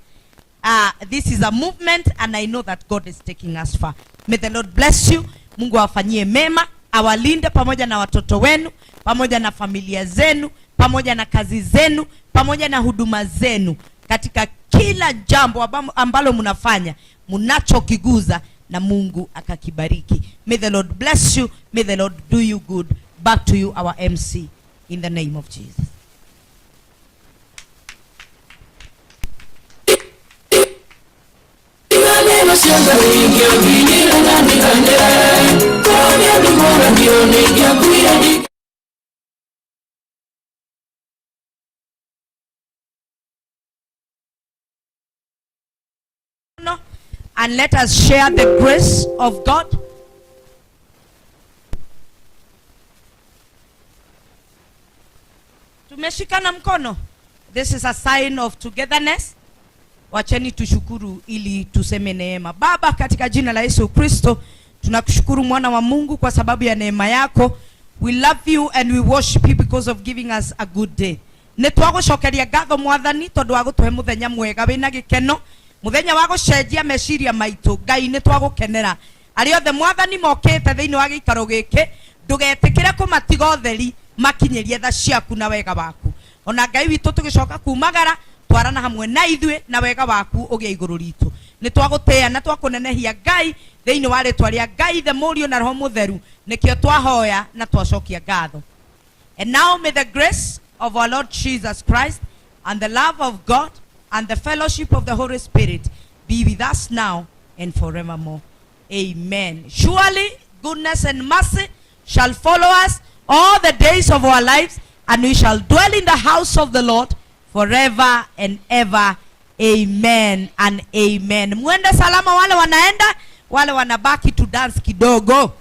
This is a movement and I know that God is taking us far. May the Lord bless you. Mungu awafanyie mema, awalinde pamoja na watoto wenu, pamoja na familia zenu, pamoja na kazi zenu, pamoja na huduma zenu. Katika kila jambo ambalo mnafanya, mnachokiguza, na Mungu akakibariki. May the Lord bless you. May the Lord do you good. Back to you, our MC, in the name of Jesus. And let us share the grace of God. Tumeshikana mkono. This is a sign of togetherness. Wacheni tushukuru ili tuseme neema. Baba, katika jina la Yesu Kristo, tunakushukuru mwana wa Mungu kwa sababu ya neema yako. We love you and we worship you because of giving us a good day. Nĩ twagũcokeria ngatho Mwathani tondũ wa gũtũhe mũthenya mwega wĩna gĩkeno, mũthenya wa gũcenjia meciria maitũ. Ngai, nĩ twagũkenera. Arĩa othe Mwathani mokĩte thĩinĩ wa gĩikaro gĩkĩ, ndũgetĩkĩre kũmatiga ũtheri, makinyĩrie tha ciaku na wega waku. Ona Ngai witũ, tũgĩcoka kumagara, twarana hamwe na ithuĩ na wega waku ũgĩe igũrũ ritũ. Nĩ twagũtĩĩa na twakũnenehia Ngai thĩinĩ wa rĩtwa rĩa Ngai the Mũriũ na Roho Mũtheru, nĩkĩo twahoya na twacokia ngatho. And now may the grace of our Lord Jesus Christ and the love of God and the fellowship of the Holy Spirit be with us now and forevermore. Amen. Surely goodness and mercy shall follow us all the days of our lives, and we shall dwell in the house of the Lord forever and ever. Amen and amen. Mwende salama wale wanaenda, wale wanabaki to dance kidogo.